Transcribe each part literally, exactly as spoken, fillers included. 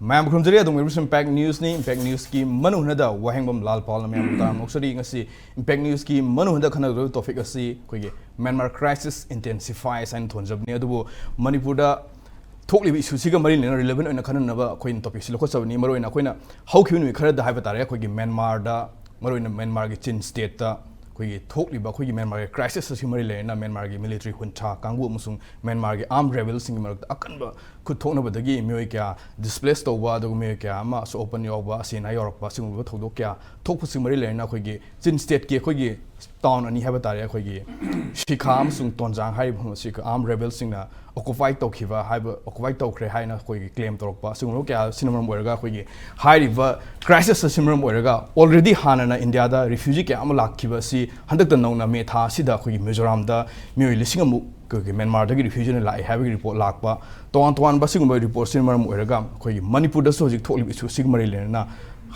ꯃꯌꯥꯝ ꯈꯨꯔꯨꯝꯖꯔꯤ꯫ ꯑꯗꯨꯝ ꯑꯣꯏꯕꯤꯔꯁꯨ impact ꯅ꯭ꯌꯨꯁꯅꯤ꯫ Impact ꯅ꯭ꯌꯨꯁꯀꯤ ꯃꯅꯨꯡ ꯍꯟꯅꯗ ꯋꯥꯍꯦꯡꯕꯝ ꯂꯥꯜ ꯄꯥꯜꯅ ꯃꯌꯥꯝꯕꯨ ꯇꯔꯥꯝꯅ ꯑꯣꯛꯆꯔꯤ꯫ ꯉꯁꯤ ꯏꯝꯄꯦꯛ ꯅ꯭ꯌꯨꯁꯀꯤ ꯃꯅꯨꯡ ꯍꯟꯅꯗ ꯈꯟꯅꯒꯗꯧꯔꯤꯕ ꯇꯣꯄꯤꯛ ꯑꯁꯤ ꯑꯩꯈꯣꯏꯒꯤ Myanmar crisis intensifies ꯍꯥꯏꯅ ꯊꯣꯟꯖꯕꯅꯤ꯫ ꯑꯗꯨꯕꯨ ꯃꯅꯤꯄꯨꯔꯗ ꯊꯣꯛꯂꯤꯕ ꯏꯁꯨꯁꯤꯒ ꯃꯔꯤ ꯂꯩꯅꯅ ꯔꯤꯂꯦꯕꯦꯟ ꯑꯣꯏꯅ ꯈꯟꯅꯅꯕ ꯑꯩꯈꯣꯏꯅ ꯇꯣꯄꯤꯛꯁꯤ ꯂꯧꯈꯠꯆꯕꯅꯤ꯫ ꯃꯔꯨꯑꯣꯏꯅ ꯑꯩꯈꯣꯏꯅ ꯍꯧꯈꯤꯕ ꯅꯨꯃꯤꯠ ꯈꯔꯗ ꯍꯥꯏꯕ ꯇꯥꯔꯦ, ꯑꯩꯈꯣꯏꯒꯤ ꯃ꯭ꯌꯥꯟꯃꯥꯔꯗ, ꯃꯔꯨꯑꯣꯏꯅ ꯃ꯭ꯌꯥꯟꯃꯥꯔꯒꯤ ꯆꯤꯟ ꯁ꯭ꯇꯦꯠꯇ ꯑꯩꯈꯣꯏꯒꯤ ꯊꯣꯛꯂꯤꯕ ꯑꯩꯈꯣꯏꯒꯤ ꯃ꯭ꯌꯥꯟꯃꯥꯔꯒꯤ ꯀ꯭ꯔꯥꯏꯁꯤꯁ ꯑꯁꯤ ꯃꯔꯤ ꯂꯩꯅꯅ ꯃ꯭ꯌꯥꯟꯃꯥꯔꯒꯤ ꯃꯤꯂꯤꯇꯔꯤ ꯍꯨꯟꯊꯥ ꯀꯥꯡꯕꯨ ꯑꯃꯁꯨꯡ ꯃ꯭ꯌꯥꯟꯃꯥꯔꯒꯤ ꯑꯥꯔꯝ ꯔꯦꯕꯦꯜꯁꯤꯡꯒꯤ ꯃꯔꯛꯇ ꯑꯀꯟꯕ ꯈꯨꯠ ꯊꯣꯛꯅꯕꯗꯒꯤ ꯃꯤꯑꯣꯏ ꯀꯌꯥ ꯗꯤꯁꯄ꯭ꯂꯦꯁ ꯇꯧꯕ, ꯑꯗꯨꯒ ꯃꯤꯑꯣꯏ ꯀꯌꯥ ꯑꯃ ꯑꯁꯣꯛ ꯑꯄꯟ ꯌꯥꯎꯕ, ꯑꯁꯤ ꯑꯅꯥ ꯌꯥꯎꯔꯛꯄ, ꯑꯁꯤꯒꯨꯝꯂꯕ ꯊꯧꯗꯣꯛ ꯀꯌꯥ ꯊꯣꯛꯄꯁꯤꯡ ꯃꯔꯤ ꯂꯩꯅꯅ ꯑꯩꯈꯣꯏꯒꯤ ꯆꯤꯟ ꯁ꯭ꯇꯦꯠꯀꯤ ꯑꯩꯈꯣꯏꯒꯤ ꯇꯥꯎꯟ ꯑꯅꯤ ꯍꯥꯏꯕ ꯇꯥꯔꯦ, ꯑꯩꯈꯣꯏꯒꯤ ꯁꯤꯈꯥ ꯑꯃꯁꯨꯡ ꯇꯣꯟꯖꯥꯡ ꯍꯥꯏꯔꯤꯕ ꯃꯐꯝ ꯑꯁꯤ ꯑꯥꯔꯝ ꯔꯦꯕꯦꯜꯁꯤꯡꯅ ꯑꯣꯀꯨꯄꯥꯏ ꯇꯧꯈꯤꯕ ꯍꯥꯏꯕ, ꯑꯣꯀꯨꯄꯥꯏ ꯇꯧꯈ꯭ꯔꯦ ꯍꯥꯏꯅ ꯑꯩꯈꯣꯏꯒꯤ ꯀ꯭ꯂꯦꯝ ꯇꯧꯔꯛꯄ, ꯑꯁꯤꯒꯨꯝꯕ ꯀꯌꯥ ꯑꯁꯤꯅ ꯃꯔꯝ ꯑꯣꯏꯔꯒ ꯑꯩꯈꯣꯏꯒꯤ ꯍꯥꯏꯔꯤꯕ ꯀ꯭ꯔꯥꯏꯁꯤꯁ ꯑꯁꯤꯅ ꯃꯔꯝ ꯑꯣꯏꯔꯒ already ꯍꯥꯟꯅꯅ ꯏꯟꯗꯤꯌꯥꯗ ꯔꯤꯐ꯭ꯌꯨꯖꯤ ꯀꯌꯥ ꯑꯃ ꯂꯥꯛꯈꯤꯕ ꯑꯁꯤ ꯍꯟꯗꯛꯇ ꯅꯧꯅ ꯃꯦ ꯊꯥ ꯑꯁꯤꯗ ꯑꯩꯈꯣꯏꯒꯤ ꯃꯤꯖꯣꯔꯥꯝꯗ ꯃꯤꯑꯣꯏ ꯂꯤꯁꯤꯡ ꯑꯃꯨꯛ ꯑꯩꯈꯣꯏꯒꯤ ꯃ꯭ꯌꯥꯟꯃꯥꯔꯗꯒꯤ ꯔꯤꯐ꯭ꯌꯨꯖꯤꯅ ꯂꯥꯛꯑꯦ ꯍꯥꯏꯕꯒꯤ ꯔꯤꯄꯣꯔꯠ ꯂꯥꯛꯄ, ꯇꯣꯉꯥꯟ ꯇꯣꯉꯥꯟꯕ ꯑꯁꯤꯒꯨꯝꯕ ꯔꯤꯄꯣꯔꯠꯁꯤꯅ ꯃꯔꯝ ꯑꯣꯏꯔꯒ ꯑꯩꯈꯣꯏꯒꯤ ꯃꯅꯤꯄꯨꯔꯗꯁꯨ ꯍꯧꯖꯤꯛ ꯊꯣꯛꯂꯤꯕ ꯏꯁꯨ ꯑꯁꯤꯒ ꯃꯔꯤ ꯂꯩꯅꯅ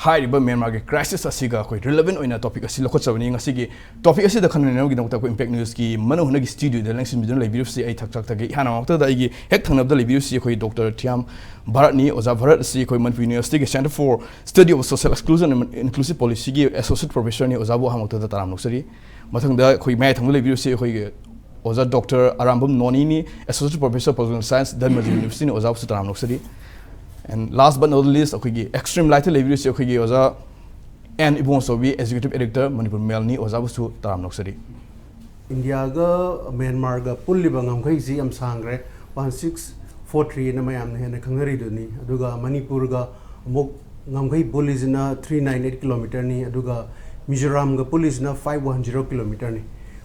ꯍꯥꯏꯔꯤꯕ ꯃ꯭ꯌꯥꯟꯃꯥꯔꯒꯤ ꯀ꯭ꯔꯥꯏꯁꯤꯁ ꯑꯁꯤꯒ ꯑꯩꯈꯣꯏ ꯔꯤꯂꯦꯕꯦꯟ ꯑꯣꯏꯅ ꯇꯣꯄꯤꯛ ꯑꯁꯤ ꯂꯧꯈꯠꯆꯕꯅꯤ꯫ ꯉꯁꯤꯒꯤ ꯇꯣꯄꯤꯛ ꯑꯁꯤꯗ ꯈꯟꯅꯅꯕꯒꯤꯗꯃꯛꯇ ꯑꯩꯈꯣꯏ ꯏꯝꯄꯦꯛ ꯅ꯭ꯌꯨꯁꯀꯤ ꯃꯅꯨꯡ ꯍꯟꯅꯒꯤ ꯁ꯭ꯇꯨꯗꯤꯑꯣꯗ ꯂꯦꯡꯁꯤꯟꯕꯤꯗꯨꯅ ꯂꯩꯕꯤꯔꯤꯕꯁꯤ ꯑꯩ ꯊꯛ ꯊꯛ ꯊꯛꯒꯤ ꯏꯍꯥꯟ ꯍꯥꯟꯅ ꯃꯛꯇꯗ ꯑꯩꯒꯤ ꯍꯦꯛ ꯊꯪꯅꯕꯗ ꯂꯩꯕꯤꯔꯤꯕꯁꯤ ꯑꯩꯈꯣꯏ ꯗꯣꯛꯇꯔ ꯊꯤꯌꯥꯝ ꯚꯥꯔꯠꯅꯤ꯫ ꯑꯣꯖꯥ ꯚꯥꯔꯠ ꯑꯁꯤ ꯑꯩꯈꯣꯏ ꯃꯅꯤꯄꯨꯔ ꯌꯨꯅꯤꯚꯔꯁꯤꯇꯤꯒꯤ Centre for Study of Social Exclusion and Inclusive Policyꯒꯤ ꯑꯦꯁꯣꯁꯤꯌꯦꯠ ꯄ꯭ꯔꯣꯐꯦꯁꯔꯅꯤ꯫ ꯑꯣꯖꯥꯕꯨ ꯑꯍꯥꯟꯕ ꯃꯛꯇꯗ ꯇꯔꯥꯝꯅ ꯑꯣꯛꯆꯔꯤ꯫ ꯃꯊꯪꯗ ꯑꯩꯈꯣꯏ ꯃꯌꯥꯏ ꯊꯪꯕꯗ ꯂꯩꯕꯤꯔꯤꯕꯁꯤ ꯑꯩꯈꯣꯏꯒꯤ ꯑꯣꯖꯥ ꯗꯣꯛꯇꯔ ꯑꯔꯥꯝꯕꯝ ꯅꯣꯅꯤꯅꯤ, associate professor political science, Dharmaji ꯌꯨꯅꯤꯚꯔꯁꯤꯇꯤꯅꯤ꯫ ꯑꯣꯖꯥꯕꯨꯁꯨ ꯇꯔꯥꯝꯅ ꯑꯣꯛꯆꯔꯤ꯫ And last but not least, ꯑꯩꯈꯣꯏꯒꯤ ꯑꯦꯛꯁꯇ꯭ꯔꯤꯝ ꯂꯥꯏꯠꯇ ꯂꯩꯕꯤꯔꯤꯁꯤ ꯑꯩꯈꯣꯏꯒꯤ ꯑꯣꯖꯥ N Ibongchoubi, executive director, Manipur ꯃꯦꯜꯅꯤ꯫ ꯑꯣꯖꯥꯕꯨꯁꯨ ꯇꯔꯥꯝꯅ ꯑꯣꯛꯆꯔꯤ꯫ ꯏꯟꯗꯤꯌꯥꯒ ꯃ꯭ꯌꯥꯟꯃꯥꯔꯒ ꯄꯨꯜꯂꯤꯕ ꯉꯝꯈꯩꯁꯤ ꯌꯥꯝ ꯁꯥꯡꯈ꯭ꯔꯦ, ꯋꯥꯟ ꯁꯤꯛꯁ ꯐꯣꯔ ꯊ꯭ꯔꯤ ꯑꯅ ꯃꯌꯥꯝꯅ ꯍꯦꯟꯅ ꯈꯪꯅꯔꯤꯗꯨꯅꯤ꯫ ꯑꯗꯨꯒ ꯃꯅꯤꯄꯨꯔꯒ ꯑꯃꯨꯛ ꯉꯝꯈꯩ ꯄꯨꯜꯂꯤꯁꯤꯅ ꯊ꯭ꯔꯤ ꯅꯥꯏꯟ ꯑꯩꯠ ꯀꯤꯂꯣꯃꯤꯇꯔꯅꯤ, ꯑꯗꯨꯒ ꯃꯤꯖꯣꯔꯥꯝꯒ ꯄꯨꯜꯂꯤꯁꯤꯅ ꯐꯥꯏꯚ ꯋꯥꯟ ꯖꯤꯔꯣ ꯀꯤꯂꯣꯃꯤꯇꯔꯅꯤ꯫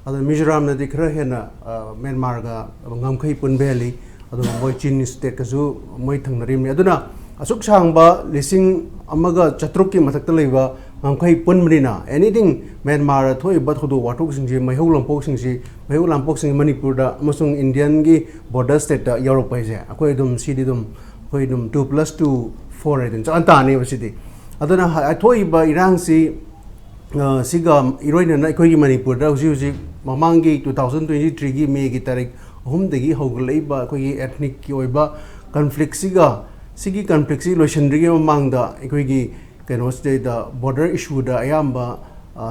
ꯑꯗꯨꯅ ꯃꯤꯖꯣꯔꯥꯝꯅꯗꯤ ꯈꯔ ꯍꯦꯟꯅ, ꯑ, ꯃ꯭ꯌꯥꯟꯃꯥꯔꯒ ꯉꯝꯈꯩ ꯄꯨꯟꯕ ꯍꯦꯜꯂꯤ꯫ ꯑꯗꯨꯒ ꯃꯣꯏ ꯆꯤꯟ ꯁ꯭ꯇꯦꯠꯀꯁꯨ ꯃꯣꯏ ꯊꯪꯅꯔꯤꯕꯅꯤ꯫ ꯑꯗꯨꯅ ꯑꯁꯨꯛ ꯁꯥꯡꯕ ꯂꯤꯁꯤꯡ ꯑꯃꯒ ꯆꯥꯇ꯭ꯔꯨꯛꯀꯤ ꯃꯊꯛꯇ ꯂꯩꯕ ꯉꯝꯈꯩ ꯄꯨꯟꯕꯅꯤꯅ, ꯑꯦꯅꯤꯊꯤꯡ ꯃ꯭ꯌꯥꯟꯃꯥꯔꯗ ꯊꯣꯛꯏꯕ ꯊꯧꯗꯣꯛ ꯋꯥꯊꯣꯛꯁꯤꯡꯁꯤ, ꯃꯩꯍꯧ ꯂꯥꯡꯄꯣꯛꯁꯤꯡꯁꯤ, ꯃꯩꯍꯧ ꯂꯥꯡꯄꯣꯛꯁꯤꯡ ꯃꯅꯤꯄꯨꯔꯗ ꯑꯃꯁꯨꯡ ꯏꯟꯗꯤꯌꯟꯒꯤ ꯕꯣꯔꯗꯔ ꯁ꯭ꯇꯦꯠꯇ ꯌꯥꯎꯔꯛꯄ ꯍꯥꯏꯁꯦ, ꯑꯩꯈꯣꯏ ꯑꯗꯨꯝ ꯁꯤꯗꯤ ꯑꯗꯨꯝ ꯑꯩꯈꯣꯏ ꯑꯗꯨꯝ two plus two four ꯍꯥꯏꯗꯨꯅ ꯆꯞ ꯃꯥꯟꯅ ꯇꯥꯅꯦꯕ ꯁꯤꯗꯤ꯫ ꯑꯗꯨꯅ ꯍ-, ꯊꯣꯛꯏꯕ ꯏꯔꯥꯡꯁꯤ, ꯑ, ꯁꯤꯒ ꯏꯔꯣꯏꯅꯅ ꯑꯩꯈꯣꯏꯒꯤ ꯃꯅꯤꯄꯨꯔꯗ ꯍꯧꯖꯤꯛ ꯍꯧꯖꯤꯛ ꯃꯃꯥꯡꯒꯤ two thousand twenty threeꯒꯤ ꯃꯦꯒꯤ ꯇꯥꯔꯤꯛ ꯑꯍꯨꯝꯗꯒꯤ ꯍꯧꯒꯠꯂꯛꯏꯕ ꯑꯩꯈꯣꯏꯒꯤ ꯑꯦꯊꯅꯤꯛꯀꯤ ꯑꯣꯏꯕ ꯀꯟꯐ꯭ꯂꯤꯛꯁꯤꯒ ꯁꯤꯒꯤ ꯀꯟꯐ꯭ꯂꯤꯛꯁꯤ ꯂꯣꯏꯁꯤꯟꯗ꯭ꯔꯤꯉꯩ ꯃꯃꯥꯡꯗ ꯑꯩꯈꯣꯏꯒꯤ ꯀꯩꯅꯣꯁꯤꯗꯩꯗ ꯕꯣꯔꯗꯔ ꯏꯁꯨꯗ ꯑꯌꯥꯝꯕ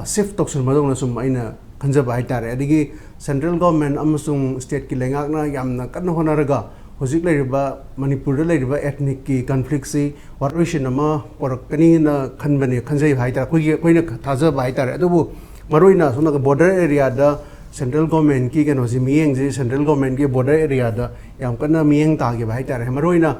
ꯁꯤꯐ ꯇꯧꯁꯟꯕꯗꯧꯅ ꯁꯨꯝ ꯑꯩꯅ ꯈꯟꯖꯕ ꯍꯥꯏꯇꯥꯔꯦ꯫ ꯑꯗꯒꯤ ꯁꯦꯟꯇ꯭ꯔꯦꯜ ꯒꯣꯔꯃꯦꯟ ꯑꯃꯁꯨꯡ ꯁ꯭ꯇꯦꯠꯀꯤ ꯂꯩꯉꯥꯛꯅ ꯌꯥꯝꯅ ꯀꯟꯅ ꯍꯣꯠꯅꯔꯒ ꯍꯧꯖꯤꯛ ꯂꯩꯔꯤꯕ ꯃꯅꯤꯄꯨꯔꯗ ꯂꯩꯔꯤꯕ ꯑꯦꯊꯅꯤꯛꯀꯤ ꯀꯟꯐ꯭ꯂꯤꯛꯁꯤ ꯋꯥꯔꯣꯏꯁꯤꯟ ꯑꯃ ꯄꯨꯔꯛꯀꯅꯤꯅ ꯈꯟꯕꯅꯦ, ꯈꯟꯖꯩ ꯍꯥꯏꯇꯥꯔꯦ꯫ ꯑꯩꯈꯣꯏꯒꯤ, ꯑꯩꯈꯣꯏꯅ ꯊꯥꯖꯕ ꯍꯥꯏꯇꯥꯔꯦ꯫ ꯑꯗꯨꯕꯨ ꯃꯔꯨꯑꯣꯏꯅ ꯑꯁꯣꯝ ꯅꯥꯀꯟ ꯕꯣꯔꯗꯔ ꯑꯦꯔꯤꯌꯥꯗ ꯁꯦꯟꯇ꯭ꯔꯦꯜ ꯒꯣꯔꯃꯦꯟꯒꯤ ꯀꯩꯅꯣꯁꯤ, ꯃꯤꯠꯌꯦꯡꯁꯤ ꯁꯦꯟꯇ꯭ꯔꯦꯜ ꯒꯣꯔꯃꯦꯟꯒꯤ ꯕꯣꯔꯗꯔ ꯑꯦꯔꯤꯌꯥꯗ ꯌꯥꯝ ꯀꯟꯅ ꯃꯤꯠꯌꯦꯡ ꯇꯥꯈꯤꯕ ꯍꯥꯏꯇꯥꯔꯦ꯫ ꯃꯔꯨꯑꯣꯏꯅ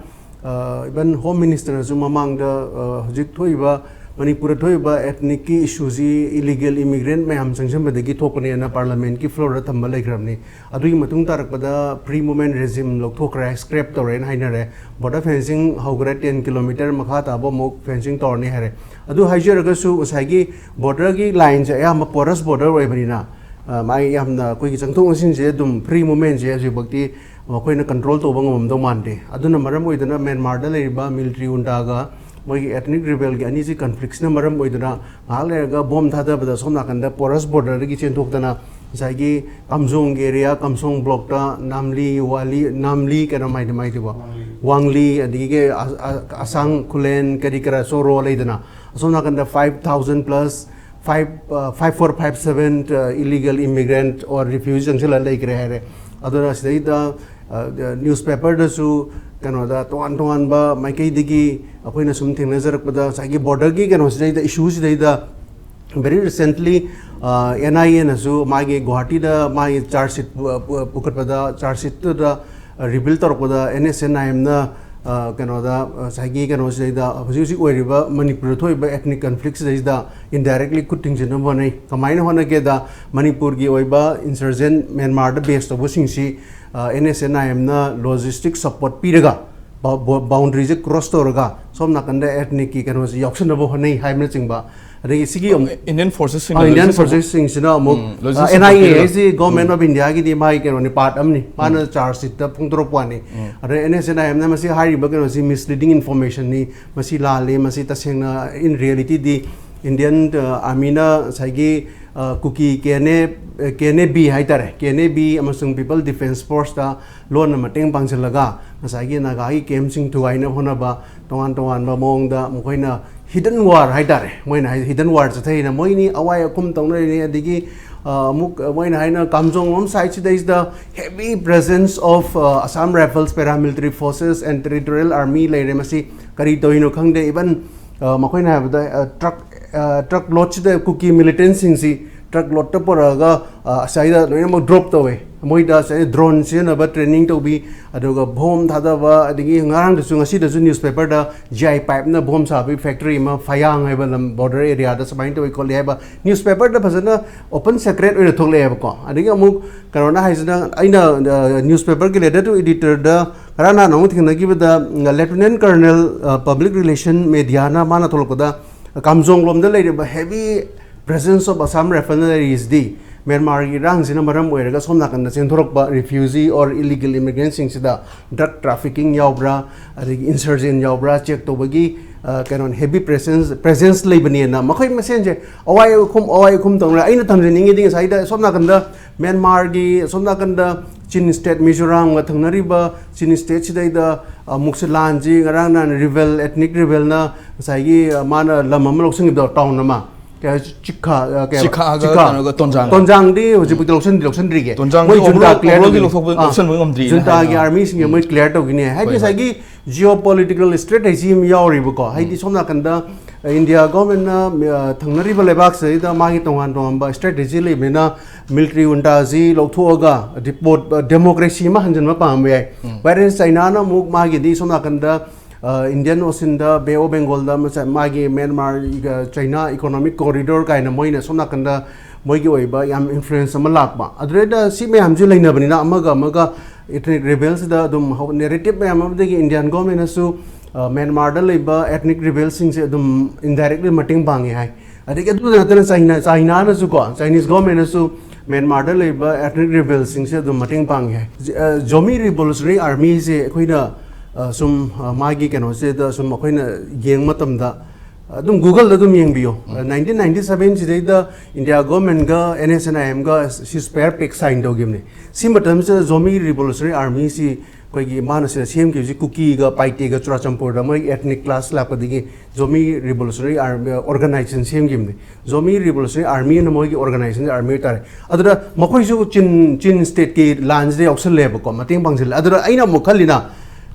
ꯏꯚꯟ ꯍꯣꯝ ꯃꯤꯅꯤꯁꯇꯔꯅꯁꯨ ꯃꯃꯥꯡꯗ, ꯑ, ꯍꯧꯖꯤꯛ ꯊꯣꯛꯏꯕ ꯃꯅꯤꯄꯨꯔꯗ ꯊꯣꯛꯏꯕ ꯑꯦꯊꯅꯤꯛꯀꯤ ꯏꯁꯨꯁꯤ ꯏꯂꯤꯒꯦꯜ ꯏꯃꯤꯒ꯭ꯔꯦꯟꯠ ꯃꯌꯥꯝ ꯆꯪꯁꯤꯟꯕꯗꯒꯤ ꯊꯣꯛꯄꯅꯦꯅ ꯄꯥꯔꯂꯥꯃꯦꯟꯠꯀꯤ ꯐ꯭ꯂꯣꯔꯗ ꯊꯝꯕ ꯂꯩꯈ꯭ꯔꯕꯅꯤ꯫ ꯑꯗꯨꯒꯤ ꯃꯇꯨꯡ ꯇꯥꯔꯛꯄꯗ ꯐ꯭ꯔꯤ ꯃꯨꯚꯃꯦꯟꯠ ꯔꯦꯖꯤꯝ ꯂꯧꯊꯣꯛꯈ꯭ꯔꯦ, ꯁ꯭ꯀ꯭ꯔꯦꯞ ꯇꯧꯔꯦꯅ ꯍꯥꯏꯅꯔꯦ꯫ ꯕꯣꯔꯗꯔ ꯐꯦꯟꯁꯤꯡ ꯍꯧꯈ꯭ꯔꯦ, ꯇꯦꯟ ꯀꯤꯂꯣꯃꯤꯇꯔ ꯃꯈꯥ ꯇꯥꯕ ꯑꯃꯨꯛ ꯐꯦꯟꯁꯤꯡ ꯇꯧꯔꯅꯤ ꯍꯥꯏꯔꯦ꯫ ꯑꯗꯨ ꯍꯥꯏꯖꯔꯒꯁꯨ ꯉꯁꯥꯏꯒꯤ ꯕꯣꯔꯗꯔꯒꯤ ꯂꯥꯏꯟꯁꯦ ꯑꯌꯥꯝꯕ ꯄꯣꯔꯁ ꯕꯣꯔꯗꯔ ꯑꯣꯏꯕꯅꯤꯅ, ꯑ, ꯃꯥꯒꯤ ꯌꯥꯝꯅ ꯑꯩꯈꯣꯏꯒꯤ ꯆꯪꯊꯣꯛ ꯆꯪꯁꯤꯟꯁꯦ ꯑꯗꯨꯝ, ꯐ꯭ꯔꯤ ꯃꯨꯚꯃꯦꯟꯠꯁꯦ ꯍꯧꯖꯤꯛꯐꯥꯎꯗꯤ ꯃꯈꯣꯏꯅ ꯀꯟꯇ꯭ꯔꯣꯜ ꯇꯧꯕ ꯉꯝꯃꯝꯗꯧ ꯃꯥꯟꯗꯦ꯫ ꯑꯗꯨꯅ ꯃꯔꯝ ꯑꯣꯏꯗꯨꯅ ꯃ꯭ꯌꯥꯟꯃꯥꯔꯗ ꯂꯩꯔꯤꯕ ꯃꯤꯂꯤꯇꯔꯤ ꯖꯨꯟꯇꯥꯒ ꯃꯣꯏꯒꯤ ꯑꯦꯊꯅꯤꯛ ꯔꯤꯕꯦꯜꯒꯤ ꯑꯅꯤꯁꯤ ꯀꯟꯐ꯭ꯂꯤꯛꯁꯤꯅ ꯃꯔꯝ ꯑꯣꯏꯗꯨꯅ ꯉꯥꯏꯍꯥꯛ ꯂꯩꯔꯒ ꯕꯣꯝ ꯊꯥꯗꯕꯗ ꯁꯣꯝ ꯅꯥꯀꯟꯗ ꯄꯣꯔꯁ ꯕꯣꯔꯗꯔꯗꯒꯤ ꯆꯦꯟꯊꯣꯛꯇꯅ ꯉꯁꯥꯏꯒꯤ ꯀꯥꯝꯖꯣꯡꯒꯤ ꯑꯦꯔꯤꯌꯥ, ꯀꯥꯝꯁꯣꯡ ꯕ꯭ꯂꯣꯛꯇ ꯅꯥꯝꯂꯤ, ꯋꯥꯂꯤ, ꯅꯥꯝꯂꯤ ꯀꯩꯅꯣ ꯃꯥꯏꯗꯤ ꯃꯥꯏꯗꯨꯕꯣ? ꯋꯥꯡꯂꯤ꯫ ꯋꯥꯡꯂꯤ, ꯑꯗꯒꯤ ꯑ-, ꯑ-, ꯑꯁꯥꯡ ꯈꯨꯂꯦꯟ ꯀꯔꯤ ꯀꯔꯥ ꯆꯣꯔꯣ ꯂꯩꯗꯅ, ꯑꯁꯣꯝ ꯅꯥꯀꯟꯗ ꯐꯥꯏꯚ ꯊꯥꯎꯖꯟ ꯄ꯭ꯂꯁ ꯐꯥꯏꯚ, ꯑ, ꯐꯥꯏꯚ ꯐꯣꯔ ꯐꯥꯏꯚ ꯁꯚꯦꯟ, ꯑ, ꯏꯂꯤꯒꯦꯜ ꯏꯃꯤꯒ꯭ꯔꯦꯟꯠ ꯑꯣꯔ ꯔꯤꯐ꯭ꯌꯨꯖꯤ ꯆꯪꯁꯤꯜꯂ ꯂꯩꯈ꯭ꯔꯦ ꯍꯥꯏꯔꯦ꯫ ꯑꯗꯨꯅ ꯁꯤꯗꯩꯗ, ꯑ, ꯅ꯭ꯌꯨꯁꯄꯦꯄꯔꯗꯁꯨ ꯀꯩꯅꯣꯗ ꯇꯣꯉꯥꯟ ꯇꯣꯉꯥꯟꯕ ꯃꯥꯏꯀꯩꯗꯒꯤ ꯑꯩꯈꯣꯏꯅ ꯁꯨꯝ ꯊꯦꯡꯅꯖꯔꯛꯄꯗ ꯉꯁꯥꯏꯒꯤ ꯕꯣꯔꯗꯔꯒꯤ ꯀꯩꯅꯣꯁꯤꯗꯩꯗ, ꯏꯁꯨꯁꯤꯗꯩꯗ very recently, ꯑ, ꯑꯦꯟ ꯑꯥꯏ ꯑꯦꯅꯁꯨ ꯃꯥꯒꯤ ꯒꯨꯋꯥꯍꯥꯇꯤꯗ ꯃꯥꯒꯤ ꯆꯥꯔꯖ ꯁꯤꯠ ꯄꯨ-, ꯄꯨ-, ꯄꯨꯈꯠꯄꯗ, ꯆꯥꯔꯖ ꯁꯤꯠꯇꯨꯗ, ꯑ, ꯔꯤꯚꯤꯜ ꯇꯧꯔꯛꯄꯗ ꯑꯦꯟ ꯑꯦꯁ ꯑꯦꯟ ꯑꯥꯏ ꯑꯦꯝꯅ, ꯑ, ꯀꯩꯅꯣꯗ, ꯑ, ꯉꯁꯥꯏꯒꯤ ꯀꯩꯅꯣꯁꯤꯗꯩꯗ ꯍꯧꯖꯤꯛ ꯍꯧꯖꯤꯛ ꯑꯣꯏꯔꯤꯕ ꯃꯅꯤꯄꯨꯔꯗ ꯊꯣꯛꯏꯕ ethnic conflict ꯁꯤꯗꯩꯁꯤꯗ indirectly ꯈꯨꯠ ꯊꯤꯡꯖꯤꯟꯅꯕ ꯍꯣꯠꯅꯩ꯫ ꯀꯃꯥꯏꯅ ꯍꯣꯠꯅꯒꯦꯗ, ꯃꯅꯤꯄꯨꯔꯒꯤ ꯑꯣꯏꯕ insurgent ꯃ꯭ꯌꯥꯟꯃꯥꯔꯗ ꯕꯦꯁ ꯇꯧꯕꯁꯤꯡꯁꯤ, ꯑ, ꯑꯦꯟ ꯑꯦꯁ ꯑꯦꯟ ꯑꯥꯏ ꯑꯦꯝꯅ logistic support ꯄꯤꯔꯒ, ꯕꯥ-, ꯕꯣ-, boundary ꯁꯦ cross ꯇꯧꯔꯒ ꯁꯣꯝ ꯅꯥꯀꯟꯗ ethnic ꯀꯤ ꯀꯩꯅꯣꯁꯦ ꯌꯥꯎꯁꯟꯅꯕ ꯍꯣꯠꯅꯩ ꯍꯥꯏꯕꯅꯆꯤꯡꯕ꯫ ꯑꯗꯒꯤ ꯁꯤꯒꯤ ꯑꯃꯨꯛ Indian forces ꯁꯤꯡꯅ ꯑ, Indian logistic forces ꯁꯤꯡꯁꯤꯅ ꯑꯃꯨꯛ, ꯎꯝ, logistic ꯑ, support ꯑꯦꯟ ꯑꯥꯏ ꯑꯦ ꯄꯤꯔꯒ꯫ ꯍꯥꯏꯁꯤ government ꯎꯝ꯫ of India ꯒꯤꯗꯤ ꯃꯥꯒꯤ ꯀꯩꯅꯣꯅꯤ, part ꯑꯃꯅꯤ꯫ ꯃꯥꯅ ꯎꯝ꯫ ꯆꯥꯔꯖ ꯁꯤꯠꯇ ꯐꯣꯡꯗꯣꯔꯛꯄ ꯋꯥꯅꯤ꯫ ꯎꯝ꯫ ꯑꯗ ꯑꯦꯟ ꯑꯦꯁ ꯑꯦꯟ ꯑꯥꯏ ꯑꯦꯝꯅ ꯃꯁꯤ ꯍꯥꯏꯔꯤꯕ ꯀꯩꯅꯣꯁꯤ misleading information ꯅꯤ, ꯃꯁꯤ ꯂꯥꯜꯂꯤ, ꯃꯁꯤ ꯇꯁꯦꯡꯅ in reality ꯗꯤ Indian, ꯑ, army ꯅ ꯉꯁꯥꯏꯒꯤ Kuki K N A K N A B ꯍꯥꯏꯇꯥꯔꯦ, ꯀꯦ ꯑꯦꯟ ꯑꯦ ꯕꯤ ꯑꯃꯁꯨꯡ ꯄꯤꯄꯜ ꯗꯤꯐꯦꯟꯁ ꯐꯣꯔꯁꯇ ꯂꯣꯟꯅ ꯃꯇꯦꯡ ꯄꯥꯡꯁꯤꯜꯂꯒ ꯉꯁꯥꯏꯒꯤ ꯅꯥꯒꯥꯒꯤ ꯀꯦꯝꯞꯁꯤꯡ ꯊꯨꯒꯥꯏꯅꯕ ꯍꯣꯠꯅꯕ, ꯇꯣꯉꯥꯟ ꯇꯣꯉꯥꯟꯕ ꯃꯑꯣꯡꯗ ꯃꯈꯣꯏꯅ ꯍꯤꯗꯟ ꯋꯥꯔ ꯍꯥꯏꯇꯥꯔꯦ, ꯃꯣꯏꯅ ꯍꯥꯏ ꯍꯤꯗꯟ ꯋꯥꯔ ꯆꯠꯊꯩꯅ ꯃꯣꯏꯅꯤ ꯑꯋꯥꯏ ꯑꯈꯨꯝ ꯇꯧꯅꯔꯤꯅꯤ꯫ ꯑꯗꯒꯤ ꯑ, ꯑꯃꯨꯛ ꯃꯣꯏꯅ ꯍꯥꯏꯅ ꯀꯥꯝꯖꯣꯡꯂꯣꯝ ꯁꯥꯏꯠꯁꯤꯗꯩꯁꯤꯗ heavy presence of Assam Rifles, paramilitary forces and territorial army ꯂꯩꯔꯦ꯫ ꯃꯁꯤ ꯀꯔꯤ ꯇꯧꯔꯤꯅꯣ ꯈꯪꯗꯦ꯫ Even ꯃꯈꯣꯏꯅ ꯍꯥꯏꯕꯗ ꯇ꯭ꯔꯛ ꯇ꯭ꯔꯛ ꯂꯣꯠꯁꯤꯗ ꯀꯨꯀꯤ ꯃꯤꯂꯤꯇꯦꯟꯁꯤꯡꯁꯤ ꯇ꯭ꯔꯛ ꯂꯣꯠꯇ ꯄꯨꯔꯛꯑꯒ ꯑꯁ꯭ꯋꯥꯏꯗ ꯂꯣꯏꯅꯃꯛ ꯗ꯭ꯔꯣꯞ ꯇꯧꯋꯦ꯫ ꯃꯣꯏꯗ ꯉꯁꯥꯏ ꯗ꯭ꯔꯣꯟ ꯁꯤꯖꯤꯟꯅꯕ ꯇ꯭ꯔꯦꯅꯤꯡ ꯇꯧꯕꯤ, ꯑꯗꯨꯒ ꯕꯣꯝ ꯊꯥꯗꯕ, ꯑꯗꯒꯤ ꯉꯔꯥꯡꯗꯁꯨ ꯉꯁꯤꯗꯁꯨ ꯅ꯭ꯌꯨꯁꯄꯦꯄꯔꯗ ꯖꯤ ꯑꯥꯏ ꯄꯥꯏꯞꯅ ꯕꯣꯝ ꯁꯥꯕꯒꯤ ꯐꯦꯛꯇꯔꯤ ꯑꯃ ꯐꯌꯥꯡ ꯍꯥꯏꯕ ꯂꯝ ꯕꯣꯔꯗꯔ ꯑꯦꯔꯤꯌꯥꯗ ꯁꯨꯃꯥꯏꯅ ꯇꯧꯏ ꯈꯣꯠꯂꯤ ꯍꯥꯏꯕ ꯅ꯭ꯌꯨꯁꯄꯦꯄꯔꯗ ꯐꯖꯅ ꯑꯣꯄꯟ ꯁꯦꯀ꯭ꯔꯦꯠ ꯑꯣꯏꯅ ꯊꯣꯛꯂꯛꯑꯦꯕꯀꯣ꯫ ꯑꯗꯒꯤ ꯑꯃꯨꯛ ꯀꯩꯅꯣꯅ ꯍꯥꯏꯁꯤꯅ, ꯑꯩꯅ ꯅ꯭ꯌꯨꯁꯄꯦꯄꯔꯒꯤ ꯂꯦꯇꯔ ꯇꯨ ꯏꯗꯤꯇꯔꯗ ꯉꯔꯥꯡ ꯅꯍꯥꯟ ꯑꯃꯨꯛ ꯊꯦꯡꯅꯈꯤꯕꯗ ꯂꯦꯐꯇꯤꯅꯦꯟ ꯀꯔꯅꯦꯜ ꯄꯕ꯭ꯂꯤꯛ ꯔꯤꯂꯦꯁꯟ ꯃꯦꯗꯤꯌꯥꯅ ꯃꯥꯅ ꯊꯣꯛꯂꯛꯄꯗ ꯀꯥꯝꯖꯣꯡꯂꯣꯝꯗ ꯂꯩꯔꯤꯕ heavy presence of Assam Rifle ꯂꯩꯔꯤꯁꯤꯗꯤ ꯃ꯭ꯌꯥꯟꯃꯥꯔꯒꯤ ꯏꯔꯥꯡꯁꯤꯅ ꯃꯔꯝ ꯑꯣꯏꯔꯒ ꯁꯣꯝ ꯅꯥꯀꯟꯗ ꯆꯦꯟꯊꯣꯔꯛꯄ refugee or illegal immigrantꯁꯤꯡꯁꯤꯗ drug trafficking ꯌꯥꯎꯕ꯭ꯔꯥ, ꯑꯗꯒꯤ insurgent ꯌꯥꯎꯕ꯭ꯔꯥ ꯆꯦꯛ ꯇꯧꯕꯒꯤ ꯀꯩꯅꯣ heavy presence presence ꯂꯩꯕꯅꯦꯅ ꯃꯈꯣꯏ ꯃꯁꯦꯟꯁꯦ ꯑꯋꯥꯏ ꯑꯈꯨꯝ ꯑꯋꯥꯏ ꯑꯈꯨꯝ ꯇꯧꯅ꯫ ꯑꯩꯅ ꯊꯝꯖꯅꯤꯡꯉꯤꯗꯤ ꯉꯁꯥꯏꯗ ꯁꯣꯝ ꯅꯥꯀꯟꯗ ꯃ꯭ꯌꯥꯟꯃꯥꯔꯒꯤ ꯁꯣꯝ ꯅꯥꯀꯟꯗ ꯆꯤꯟ ꯁ꯭ꯇꯦꯠ ꯃꯤꯖꯣꯔꯥꯝꯒ ꯊꯪꯅꯔꯤꯕ ꯆꯤꯟ ꯁ꯭ꯇꯦꯠꯁꯤꯗꯩꯗ ꯑꯃꯨꯛꯁꯨ ꯂꯥꯟꯁꯤ ꯉꯔꯥꯡ ꯅꯍꯥꯟ ꯔꯤꯕꯦꯜ, ethnic ꯔꯤꯕꯦꯜꯅ ꯉꯁꯥꯏꯒꯤ ꯃꯥꯅ ꯂꯝ ꯑꯃ ꯂꯧꯁꯤꯟꯈꯤꯕꯗꯣ, ꯇꯥꯎꯟ ꯑꯃ, ꯀꯩ ꯍꯥꯏ-, ꯆꯤꯈꯥ, ꯑ, ꯀꯩ ꯍꯥꯏꯕ? ꯆꯤꯈꯥꯒ ꯆꯤꯈꯥ꯫ ꯀꯩꯅꯣꯒ ꯇꯣꯟꯖꯥꯡꯒ꯫ ꯇꯣꯟꯖꯥꯡꯗꯤ ꯍꯧꯖꯤꯛꯄꯨꯗꯤ ꯂꯧꯁꯤꯟꯗꯤ ꯂꯧꯁꯤꯟꯗ꯭ꯔꯤꯒꯦ꯫ ꯇꯣꯟꯖꯥꯡꯗꯤ ꯃꯣꯏ ꯖꯨꯟꯇꯥ overall, ꯀ꯭ꯂꯤꯌꯥꯔ overallꯗꯤ ꯇꯧꯗ꯭ꯔꯤ꯫ ꯂꯧꯊꯣꯛꯄ-, ꯑꯥ, ꯂꯧꯁꯤꯟꯕ ꯉꯝꯗ꯭ꯔꯤꯅ ꯖꯨꯟꯇꯥꯒꯤ ꯍꯥꯏꯅ꯫ ꯑꯥꯔꯃꯤꯁꯤꯡꯅ ꯍꯣꯏ, ꯃꯣꯏ ꯍꯣꯏ꯫ ꯀ꯭ꯂꯤꯌꯥꯔ ꯇꯧꯈꯤꯅꯤ ꯍꯥꯏ꯫ ꯍꯥꯏꯗꯤ ꯍꯣꯏ, ꯍꯣꯏ꯫ ꯉꯁꯥꯏꯒꯤ ꯖꯤꯑꯣ ꯄꯣꯂꯤꯇꯤꯀꯦꯜ ꯁ꯭ꯇ꯭ꯔꯦꯇꯦꯖꯤ ꯑꯃ ꯌꯥꯎꯔꯤꯕꯀꯣ꯫ ꯍꯥꯏꯗꯤ ꯎꯝ꯫ ꯁꯣꯝ ꯅꯥꯀꯟꯗ ꯏꯟꯗꯤꯌꯥ ꯒꯣꯔꯃꯦꯟꯅ, ꯑ, ꯊꯪꯅꯔꯤꯕ ꯂꯩꯕꯥꯛꯁꯤꯗꯩꯗ ꯃꯥꯒꯤ ꯇꯣꯉꯥꯟ ꯇꯣꯉꯥꯟꯕ ꯁ꯭ꯇ꯭ꯔꯦꯇꯦꯖꯤ ꯂꯩꯕꯅꯤꯅ ꯃꯤꯂꯤꯇꯔꯤ ꯖꯨꯟꯇꯥꯁꯤ ꯂꯧꯊꯣꯛꯑꯒ ꯗꯤꯄꯣꯠ-, ꯑ, ꯗꯦꯃꯣꯀ꯭ꯔꯦꯁꯤ ꯑꯃ ꯍꯟꯖꯤꯟꯕ ꯄꯥꯝꯕ ꯌꯥꯏ꯫ ꯎꯝ꯫ Whereas ꯆꯥꯏꯅꯥꯅ ꯑꯃꯨꯛ ꯃꯥꯒꯤꯗꯤ ꯁꯣꯝ ꯅꯥꯀꯟꯗ ꯑ, ꯏꯟꯗꯤꯌꯟ ꯑꯣꯁꯤꯟꯗ, ꯕꯦ ꯑꯣꯐ ꯕꯦꯡꯒꯣꯜꯗ ꯃꯆꯥ-, ꯃꯥꯒꯤ ꯃ꯭ꯌꯥꯟꯃꯥꯔꯒ ꯆꯥꯏꯅꯥ ꯏꯀꯣꯅꯣꯃꯤꯛ ꯀꯣꯔꯤꯗꯣꯔ ꯀꯥꯏꯅ ꯃꯣꯏꯅ ꯁꯣꯝ ꯅꯥꯀꯟꯗ ꯃꯣꯏꯒꯤ ꯑꯣꯏꯕ ꯌꯥꯝ ꯏꯟꯐ꯭ꯂꯨꯌꯦꯟꯁ ꯑꯃ ꯂꯥꯛꯄ꯫ ꯑꯗꯨꯗꯩꯗ ꯁꯤ ꯃꯌꯥꯝꯁꯤ ꯂꯩꯅꯕꯅꯤꯅ ꯑꯃꯒ ꯑꯃꯒ ethnic rebelꯁꯤꯗ ꯑꯗꯨꯝ ꯍꯧ-, narrative ꯃꯌꯥꯝ ꯑꯃꯗꯒꯤ ꯏꯟꯗꯤꯌꯟ ꯒꯣꯔꯃꯦꯟꯅꯁꯨ, ꯑ, ꯃ꯭ꯌꯥꯟꯃꯥꯔꯗ ꯂꯩꯕ ethnic rebelꯁꯤꯡꯁꯦ ꯑꯗꯨꯝ indirectly ꯃꯇꯦꯡ ꯄꯥꯡꯉꯦ ꯍꯥꯏ꯫ ꯑꯗꯒꯤ ꯑꯗꯨꯗ ꯅꯠꯇꯅ ꯆꯥꯏꯅꯥ-, ꯆꯥꯏꯅꯥꯅꯁꯨꯀꯣ, ꯆꯥꯏꯅꯤꯁ ꯒꯣꯔꯃꯦꯟꯅꯁꯨ ꯃ꯭ꯌꯥꯟꯃꯥꯔꯗ ꯂꯩꯕ ethnic rebelꯁꯤꯡꯁꯦ ꯑꯗꯨꯝ ꯃꯇꯦꯡ ꯄꯥꯡꯉꯦ ꯍꯥꯏ꯫ ꯖ-, ꯑ, ꯖꯣꯃꯤ ꯔꯤꯚꯣꯂꯨꯁꯅꯔꯤ ꯑꯥꯔꯃꯤꯁꯦ ꯑꯩꯈꯣꯏꯅ, ꯑ, ꯁꯨꯝ, ꯑ, ꯃꯥꯒꯤ ꯀꯩꯅꯣꯁꯤꯗ ꯁꯨꯝ ꯑꯩꯈꯣꯏꯅ ꯌꯦꯡꯕ ꯃꯇꯝꯗ ꯑꯗꯨꯝ Google-ꯗ ꯑꯗꯨꯝ ꯌꯦꯡꯕꯤꯌꯣ꯫ ꯅꯥꯏꯟꯇꯤꯟ ꯅꯥꯏꯟꯇꯤ ꯁꯚꯦꯟ ꯁꯤꯗꯩꯗ ꯏꯟꯗꯤꯌꯥ ꯒꯣꯔꯃꯦꯟꯒ ꯑꯦꯟ ꯑꯦꯁ ꯑꯦꯟ ꯑꯥꯏ ꯑꯦꯝꯒ ceasefire pact sign ꯇꯧꯈꯤꯕꯅꯤ꯫ ꯁꯤ ꯃꯇꯝꯁꯤꯗ ꯖꯣꯃꯤ ꯔꯤꯚꯣꯂꯨꯁꯅꯔꯤ ꯑꯥꯔꯃꯤꯁꯤ ꯑꯩꯈꯣꯏꯒꯤ ꯃꯥꯅ ꯁꯤꯗ ꯁꯦꯝꯈꯤꯕꯁꯤ ꯀꯨꯀꯤꯒ ꯄꯥꯏꯇꯦꯒ ꯆꯨꯔꯥꯆꯥꯟꯄꯨꯔꯗ ꯃꯣꯏ ethnic clash ꯂꯥꯛꯄꯗꯒꯤ ꯖꯣꯃꯤ ꯔꯤꯚꯣꯂꯨꯁꯅꯔꯤ ꯑꯥꯔꯃꯤ organization ꯁꯦꯝꯈꯤꯕꯅꯤ꯫ ꯖꯣꯃꯤ ꯔꯤꯚꯣꯂꯨꯁꯅꯔꯤ ꯑꯥꯔꯃꯤ ꯑꯅ ꯃꯣꯏꯒꯤ organization ꯑꯥꯔꯃꯤ ꯑꯣꯏꯇꯥꯔꯦ꯫ ꯑꯗꯨꯗ ꯃꯈꯣꯏꯁꯨ ꯆꯤꯟ ꯆꯤꯟ state-ꯀꯤ ꯂꯥꯟꯁꯤꯗ ꯌꯥꯎꯁꯜꯂꯦꯕꯀꯣ, ꯃꯇꯦꯡ ꯄꯥꯡꯁꯤꯜꯂꯦ꯫ ꯑꯗꯨꯗ ꯑꯩꯅ ꯑꯃꯨꯛ ꯈꯜꯂꯤꯅ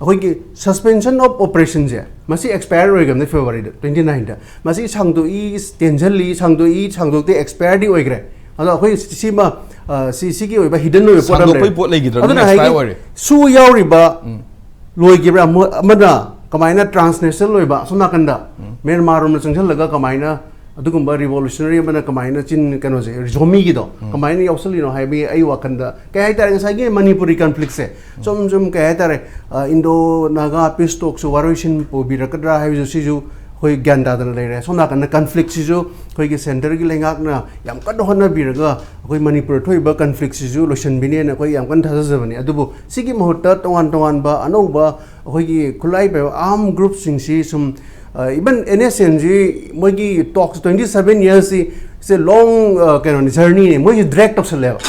ꯑꯩꯈꯣꯏꯒꯤ suspension of operation-ꯁꯦ ꯃꯁꯤ expire ꯑꯣꯏꯈ꯭ꯔꯕꯅꯤ February-ꯗ twenty nine-ꯗ꯫ ꯃꯁꯤ ꯁꯥꯡꯗꯣꯛꯏ, ꯇꯦꯟꯁꯤꯜꯂꯤ, ꯁꯥꯡꯗꯣꯛꯏ, ꯁꯥꯡꯗꯣꯛꯇꯦ, expire-ꯗꯤ ꯑꯣꯏꯈ꯭ꯔꯦ꯫ ꯑꯗꯣ ꯑꯩꯈꯣꯏ ꯁꯤꯃ ꯑ, ꯁꯤ ꯁꯤꯒꯤ ꯑꯣꯏꯕ hidden ꯑꯣꯏꯕ ꯄꯣꯠ ꯑꯃ ꯁꯥꯡꯗꯣꯛꯄꯩ ꯂꯩꯔꯦ꯫ ꯄꯣꯠ ꯂꯩꯈꯤꯗ꯭ꯔꯕꯅꯤꯅ ꯑꯗꯨꯅ expire ꯍꯥꯏꯗꯤ ꯑꯣꯏꯔꯦ꯫ ꯁꯨ ꯌꯥꯎꯔꯤꯕ ꯎꯝ꯫ ꯂꯣꯏꯈꯤꯕ꯭ꯔꯥ? ꯃꯣꯏ ꯑꯃꯅ ꯀꯃꯥꯏꯅ transnational ꯑꯣꯏꯕ ꯑꯁꯣꯝ ꯅꯥꯀꯟꯗ ꯎꯝ꯫ ꯃ꯭ꯌꯥꯟꯃꯥꯔ ꯔꯣꯝꯗ ꯆꯪꯁꯤꯜꯂꯒ ꯀꯃꯥꯏꯅ ꯑꯗꯨꯒꯨꯝꯕ revolutionary ꯑꯃꯅ ꯀꯃꯥꯏꯅ ꯆꯤꯟ ꯀꯩꯅꯣꯁꯦ ꯖꯣꯃꯤꯒꯤꯗꯣ ꯎꯝ꯫ ꯀꯃꯥꯏꯅ ꯌꯥꯎꯁꯜꯂꯤꯅꯣ ꯍꯥꯏꯕꯒꯤ ꯑꯩ ꯋꯥꯈꯜꯗ ꯀꯩ ꯍꯥꯏꯇꯥꯔꯦ, ꯉꯁꯥꯏꯒꯤ ꯃꯅꯤꯄꯨꯔꯤ conflict-ꯁꯦ ꯁꯨꯝ ꯁꯨꯝ ꯀꯩ ꯍꯥꯏꯇꯥꯔꯦ, ꯑ, Indo Naga peace talks-ꯁꯨ ꯋꯥꯔꯣꯏꯁꯤꯟ ꯄꯨꯕꯤꯔꯛꯀꯗ꯭ꯔꯥ ꯍꯥꯏꯕꯁꯨ ꯁꯤꯁꯨ ꯑꯩꯈꯣꯏ ꯒ꯭ꯌꯥꯟ ꯇꯥꯗꯅ ꯂꯩꯔꯦ꯫ ꯁꯣꯝ ꯅꯥꯀꯟꯗ conflict-ꯁꯤꯁꯨ ꯑꯩꯈꯣꯏꯒꯤ centre-ꯒꯤ ꯂꯩꯉꯥꯛꯅ ꯌꯥꯝ ꯀꯟꯅ ꯍꯣꯠꯅꯕꯤꯔꯒ ꯑꯩꯈꯣꯏ ꯃꯅꯤꯄꯨꯔꯗ ꯊꯣꯛꯏꯕ conflict-ꯁꯤꯁꯨ ꯂꯣꯏꯁꯤꯟꯕꯤꯅꯦꯅ ꯑꯩꯈꯣꯏ ꯌꯥꯝ ꯀꯟꯅ ꯊꯥꯖꯖꯕꯅꯤ꯫ ꯑꯗꯨꯕꯨ ꯁꯤꯒꯤ ꯃꯍꯨꯠꯇ ꯇꯣꯉꯥꯟ ꯇꯣꯉꯥꯟꯕ ꯑꯅꯧꯕ ꯑꯩꯈꯣꯏꯒꯤ ꯈꯨꯠꯂꯥꯏ ꯄꯥꯏꯕ armed group-ꯁꯤꯡꯁꯤ ꯁꯨꯝ, ꯑ, even N S N-ꯁꯤ ꯃꯣꯏꯒꯤ talks twenty seven years-ꯁꯤ, it's a long, ꯑ, ꯀꯩꯅꯣꯅꯤ, journey-ꯅꯤ꯫ ꯃꯣꯏꯁꯨ drag ꯇꯧꯁꯜꯂꯦꯕ꯫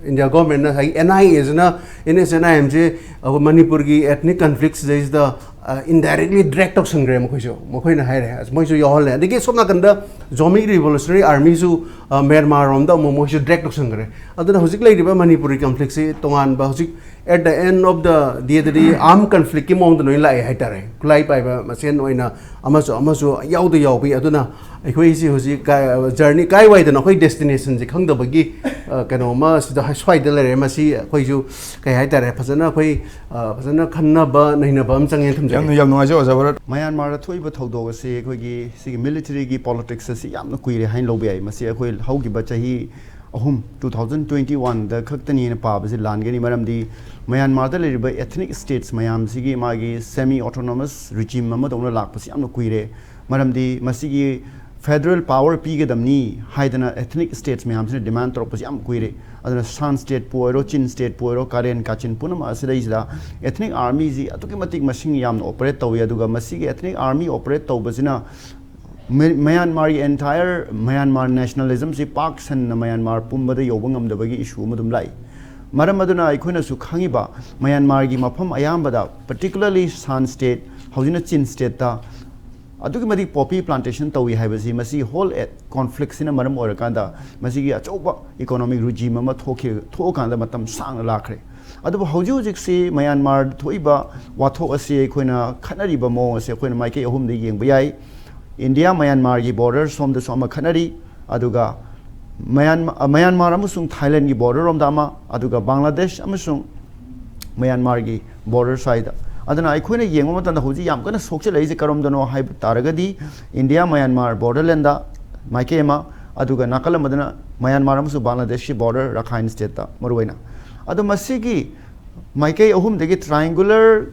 ꯏꯟꯗꯤꯌꯥ ꯒꯣꯔꯃꯦꯟꯅ ꯉꯁꯥꯏꯒꯤ N I A-ꯁꯤꯅ N S N I M-ꯁꯦ ꯑꯩꯈꯣꯏ ꯃꯅꯤꯄꯨꯔꯒꯤ ethnic conflict-ꯁꯤꯗꯩꯁꯤꯗ ꯑ, indirectly drag ꯇꯧꯁꯟꯈ꯭ꯔꯦ ꯃꯈꯣꯏꯁꯨ꯫ ꯃꯈꯣꯏꯅ ꯍꯥꯏꯔꯦ, "ꯑꯁ, ꯃꯣꯏꯁꯨ ꯌꯥꯎꯍꯜꯂꯦ"꯫ ꯑꯗꯒꯤ ꯁꯣꯝ ꯅꯥꯀꯟꯗ ꯖꯣꯃꯤ ꯔꯤꯚꯣꯂꯨꯁꯅꯔꯤ ꯑꯥꯔꯃꯤꯁꯨ, ꯑ, ꯃ꯭ꯌꯥꯟꯃꯥꯔ ꯔꯣꯝꯗ ꯑꯃꯨꯛ ꯃꯣꯏꯁꯨ drag ꯇꯧꯁꯟꯈ꯭ꯔꯦ꯫ ꯑꯗꯨꯅ ꯍꯧꯖꯤꯛ ꯂꯩꯔꯤꯕ ꯃꯅꯤꯄꯨꯔꯒꯤ conflict-ꯁꯤ ꯇꯣꯉꯥꯟꯕ, ꯍꯧꯖꯤꯛ at the end of the day-ꯗꯗꯤ armed conflict-ꯀꯤ ꯃꯑꯣꯡꯗ ꯂꯣꯏ ꯂꯥꯛꯑꯦ ꯍꯥꯏꯇꯥꯔꯦ꯫ ꯈꯨꯠꯂꯥꯏ ꯄꯥꯏꯕ ꯃꯁꯦꯟ ꯑꯣꯏꯅ ꯑꯃꯁꯨ ꯑꯃꯁꯨ ꯌꯥꯎꯗ ꯌꯥꯎꯕꯤ꯫ ꯑꯗꯨꯅ ꯑꯩꯈꯣꯏꯁꯤ ꯍꯧꯖꯤꯛ ꯀꯥꯏ-, journey ꯀꯥꯏꯋꯥꯏꯗꯅꯣ ꯑꯩꯈꯣꯏ destination-ꯁꯤ ꯈꯪꯗꯕꯒꯤ, ꯑ, ꯀꯩꯅꯣꯝꯃ ꯁꯤꯗ ꯁ꯭ꯋꯥꯏꯗ ꯂꯩꯔꯦ꯫ ꯃꯁꯤ ꯑꯩꯈꯣꯏꯁꯨ ꯀꯩ ꯍꯥꯏꯇꯥꯔꯦ, ꯐꯖꯅ ꯑꯩꯈꯣꯏ, ꯑ, ꯐꯖꯅ ꯈꯟꯅꯕ ꯅꯩꯅꯕ ꯑꯃ ꯆꯪꯉꯦꯅ ꯊꯝꯖꯒꯦ꯫ ꯌꯥꯝꯅ, ꯌꯥꯝ ꯅꯨꯡꯉꯥꯏꯖꯩ, ꯑꯣꯖꯥ ꯚꯥꯔꯠ꯫ ꯃ꯭ꯌꯥꯟꯃꯥꯔꯗ ꯊꯣꯛꯏꯕ ꯊꯧꯗꯣꯛ ꯑꯁꯤ ꯑꯩꯈꯣꯏꯒꯤ ꯁꯤꯒꯤ military-ꯒꯤ politics ꯑꯁꯤ ꯌꯥꯝꯅ ꯀꯨꯏꯔꯦ ꯍꯥꯏꯅ ꯂꯧꯕ ꯌꯥꯏ꯫ ꯃꯁꯤ ꯑꯩꯈꯣꯏ ꯍꯧꯈꯤꯕ ꯆꯍꯤ ꯑꯍꯨꯝ, two thousand twenty one-ꯗ ꯈꯛꯇꯅꯦꯅ ꯄꯥꯕꯁꯤ ꯂꯥꯟꯒꯅꯤ꯫ ꯃꯔꯝꯗꯤ ꯃ꯭ꯌꯥꯟꯃꯥꯔꯗ ꯂꯩꯔꯤꯕ ethnic states ꯃꯌꯥꯝꯁꯤꯒꯤ ꯃꯥꯒꯤ semi autonomous regime ꯑꯃꯗꯧꯅ ꯂꯥꯛꯄꯁꯤ ꯌꯥꯝꯅ ꯀꯨꯏꯔꯦ꯫ ꯃꯔꯝꯗꯤ ꯃꯁꯤꯒꯤ federal power ꯄꯤꯒꯗꯕꯅꯤ ꯍꯥꯏꯗꯅ ethnic states ꯃꯌꯥꯝꯁꯤꯅ demand ꯇꯧꯔꯛꯄꯁꯤ ꯌꯥꯝ ꯀꯨꯏꯔꯦ꯫ ꯑꯗꯨꯅ ꯁꯥꯟ state-ꯄꯨ ꯑꯣꯏꯔꯣ, ꯆꯤꯟ state-ꯄꯨ ꯑꯣꯏꯔꯣ, ꯀꯥꯔꯦꯟ ꯀꯥꯆꯤꯟ ꯄꯨꯝꯅꯃꯛ ꯑꯁꯤꯗꯩꯁꯤꯗ ethnic army-ꯁꯤ ꯑꯗꯨꯛꯀꯤ ꯃꯇꯤꯛ ꯃꯁꯤꯡ ꯌꯥꯝꯅ operate ꯇꯧꯏ꯫ ꯑꯗꯨꯒ ꯃꯁꯤꯒꯤ ethnic army operate ꯇꯧꯕꯁꯤꯅ ꯃ- ꯃꯌꯥꯟꯃꯥꯔꯒꯤ entire ꯃꯌꯥꯟꯃꯥꯔ nationalismꯁꯤ ꯄꯥꯛ ꯁꯟꯅ ꯃꯌꯥꯟꯃꯥꯔ ꯄꯨꯝꯕꯗ ꯌꯧꯕ ꯉꯝꯗꯕꯒꯤ issue ꯑꯃ ꯑꯗꯨꯝ ꯂꯥꯛꯏ꯫ ꯃꯔꯝ ꯑꯗꯨꯅ ꯑꯩꯈꯣꯏꯅꯁꯨ ꯈꯪꯉꯤꯕ, ꯃꯌꯥꯟꯃꯥꯔꯒꯤ ꯃꯐꯝ ꯑꯌꯥꯝꯕꯗ, particularly Shan state, ꯍꯧꯖꯤꯛꯅ Chin stateꯇ ꯑꯗꯨꯛꯀꯤ ꯃꯇꯤꯛ poppy plantation ꯇꯧꯏ ꯍꯥꯏꯕꯁꯤ, ꯃꯁꯤ whole conflictꯁꯤꯅ ꯃꯔꯝ ꯑꯣꯏꯔꯀꯥꯟꯗ ꯃꯁꯤꯒꯤ ꯑꯆꯧꯕ economic regime ꯑꯃ ꯊꯣꯛꯈꯤ, ꯊꯣꯛꯑꯀꯥꯟꯗ ꯃꯇꯝ ꯁꯥꯡꯅ ꯂꯥꯛꯈ꯭ꯔꯦ꯫ ꯑꯗꯨꯕꯨ ꯍꯧꯖꯤꯛ ꯍꯧꯖꯤꯛꯁꯤ ꯃꯌꯥꯟꯃꯥꯔꯗ ꯊꯣꯛꯏꯕ ꯋꯥꯊꯣꯛ ꯑꯁꯤ ꯑꯩꯈꯣꯏꯅ ꯈꯠꯅꯔꯤꯕ ꯃꯑꯣꯡ ꯑꯁꯤ ꯑꯩꯈꯣꯏꯅ ꯃꯥꯏꯀꯩ ꯑꯍꯨꯝꯗ ꯌꯦꯡꯕ ꯌꯥꯏ꯫ ꯏꯟꯗꯤꯌꯥ ꯃꯌꯥꯟꯃꯥꯔꯒꯤ border ꯁꯣꯝꯗꯁꯨ ꯑꯃ ꯈꯠꯅꯔꯤ, ꯑꯗꯨꯒ ꯃꯌꯥꯟ-, ꯃꯌꯥꯟꯃꯥꯔ ꯑꯃꯁꯨꯡ ꯊꯥꯏꯂꯦꯟꯒꯤ border ꯔꯣꯝꯗ ꯑꯃ, ꯑꯗꯨꯒ ꯕꯪꯒ꯭ꯂꯥꯗꯦꯁ ꯑꯃꯁꯨꯡ ꯃꯌꯥꯟꯃꯥꯔꯒꯤ border ꯁ꯭ꯋꯥꯏꯗ꯫ ꯑꯗꯨꯅ ꯑꯩꯈꯣꯏꯅ ꯌꯦꯡꯕ ꯃꯇꯝꯗ ꯍꯧꯖꯤꯛ ꯌꯥꯝ ꯀꯟꯅ ꯁꯣꯛꯆꯤꯜꯂꯛꯏꯁꯦ ꯀꯔꯣꯝꯗꯅꯣ ꯍꯥꯏꯕ ꯇꯥꯔꯒꯗꯤ, ꯏꯟꯗꯤꯌꯥ ꯃꯌꯥꯟꯃꯥꯔ borderlandꯗ ꯃꯥꯏꯀꯩ ꯑꯃ, ꯑꯗꯨꯒ ꯅꯥꯀꯜ ꯑꯃꯗꯅ ꯃꯌꯥꯟꯃꯥꯔ ꯑꯃꯁꯨꯡ ꯕꯪꯒ꯭ꯂꯥꯗꯦꯁꯀꯤ border, ꯔꯈꯥꯏꯟ stateꯇ ꯃꯔꯨꯑꯣꯏꯅ꯫ ꯑꯗꯣ ꯃꯁꯤꯒꯤ ꯃꯥꯏꯀꯩ ꯑꯍꯨꯝꯗꯒꯤ triangular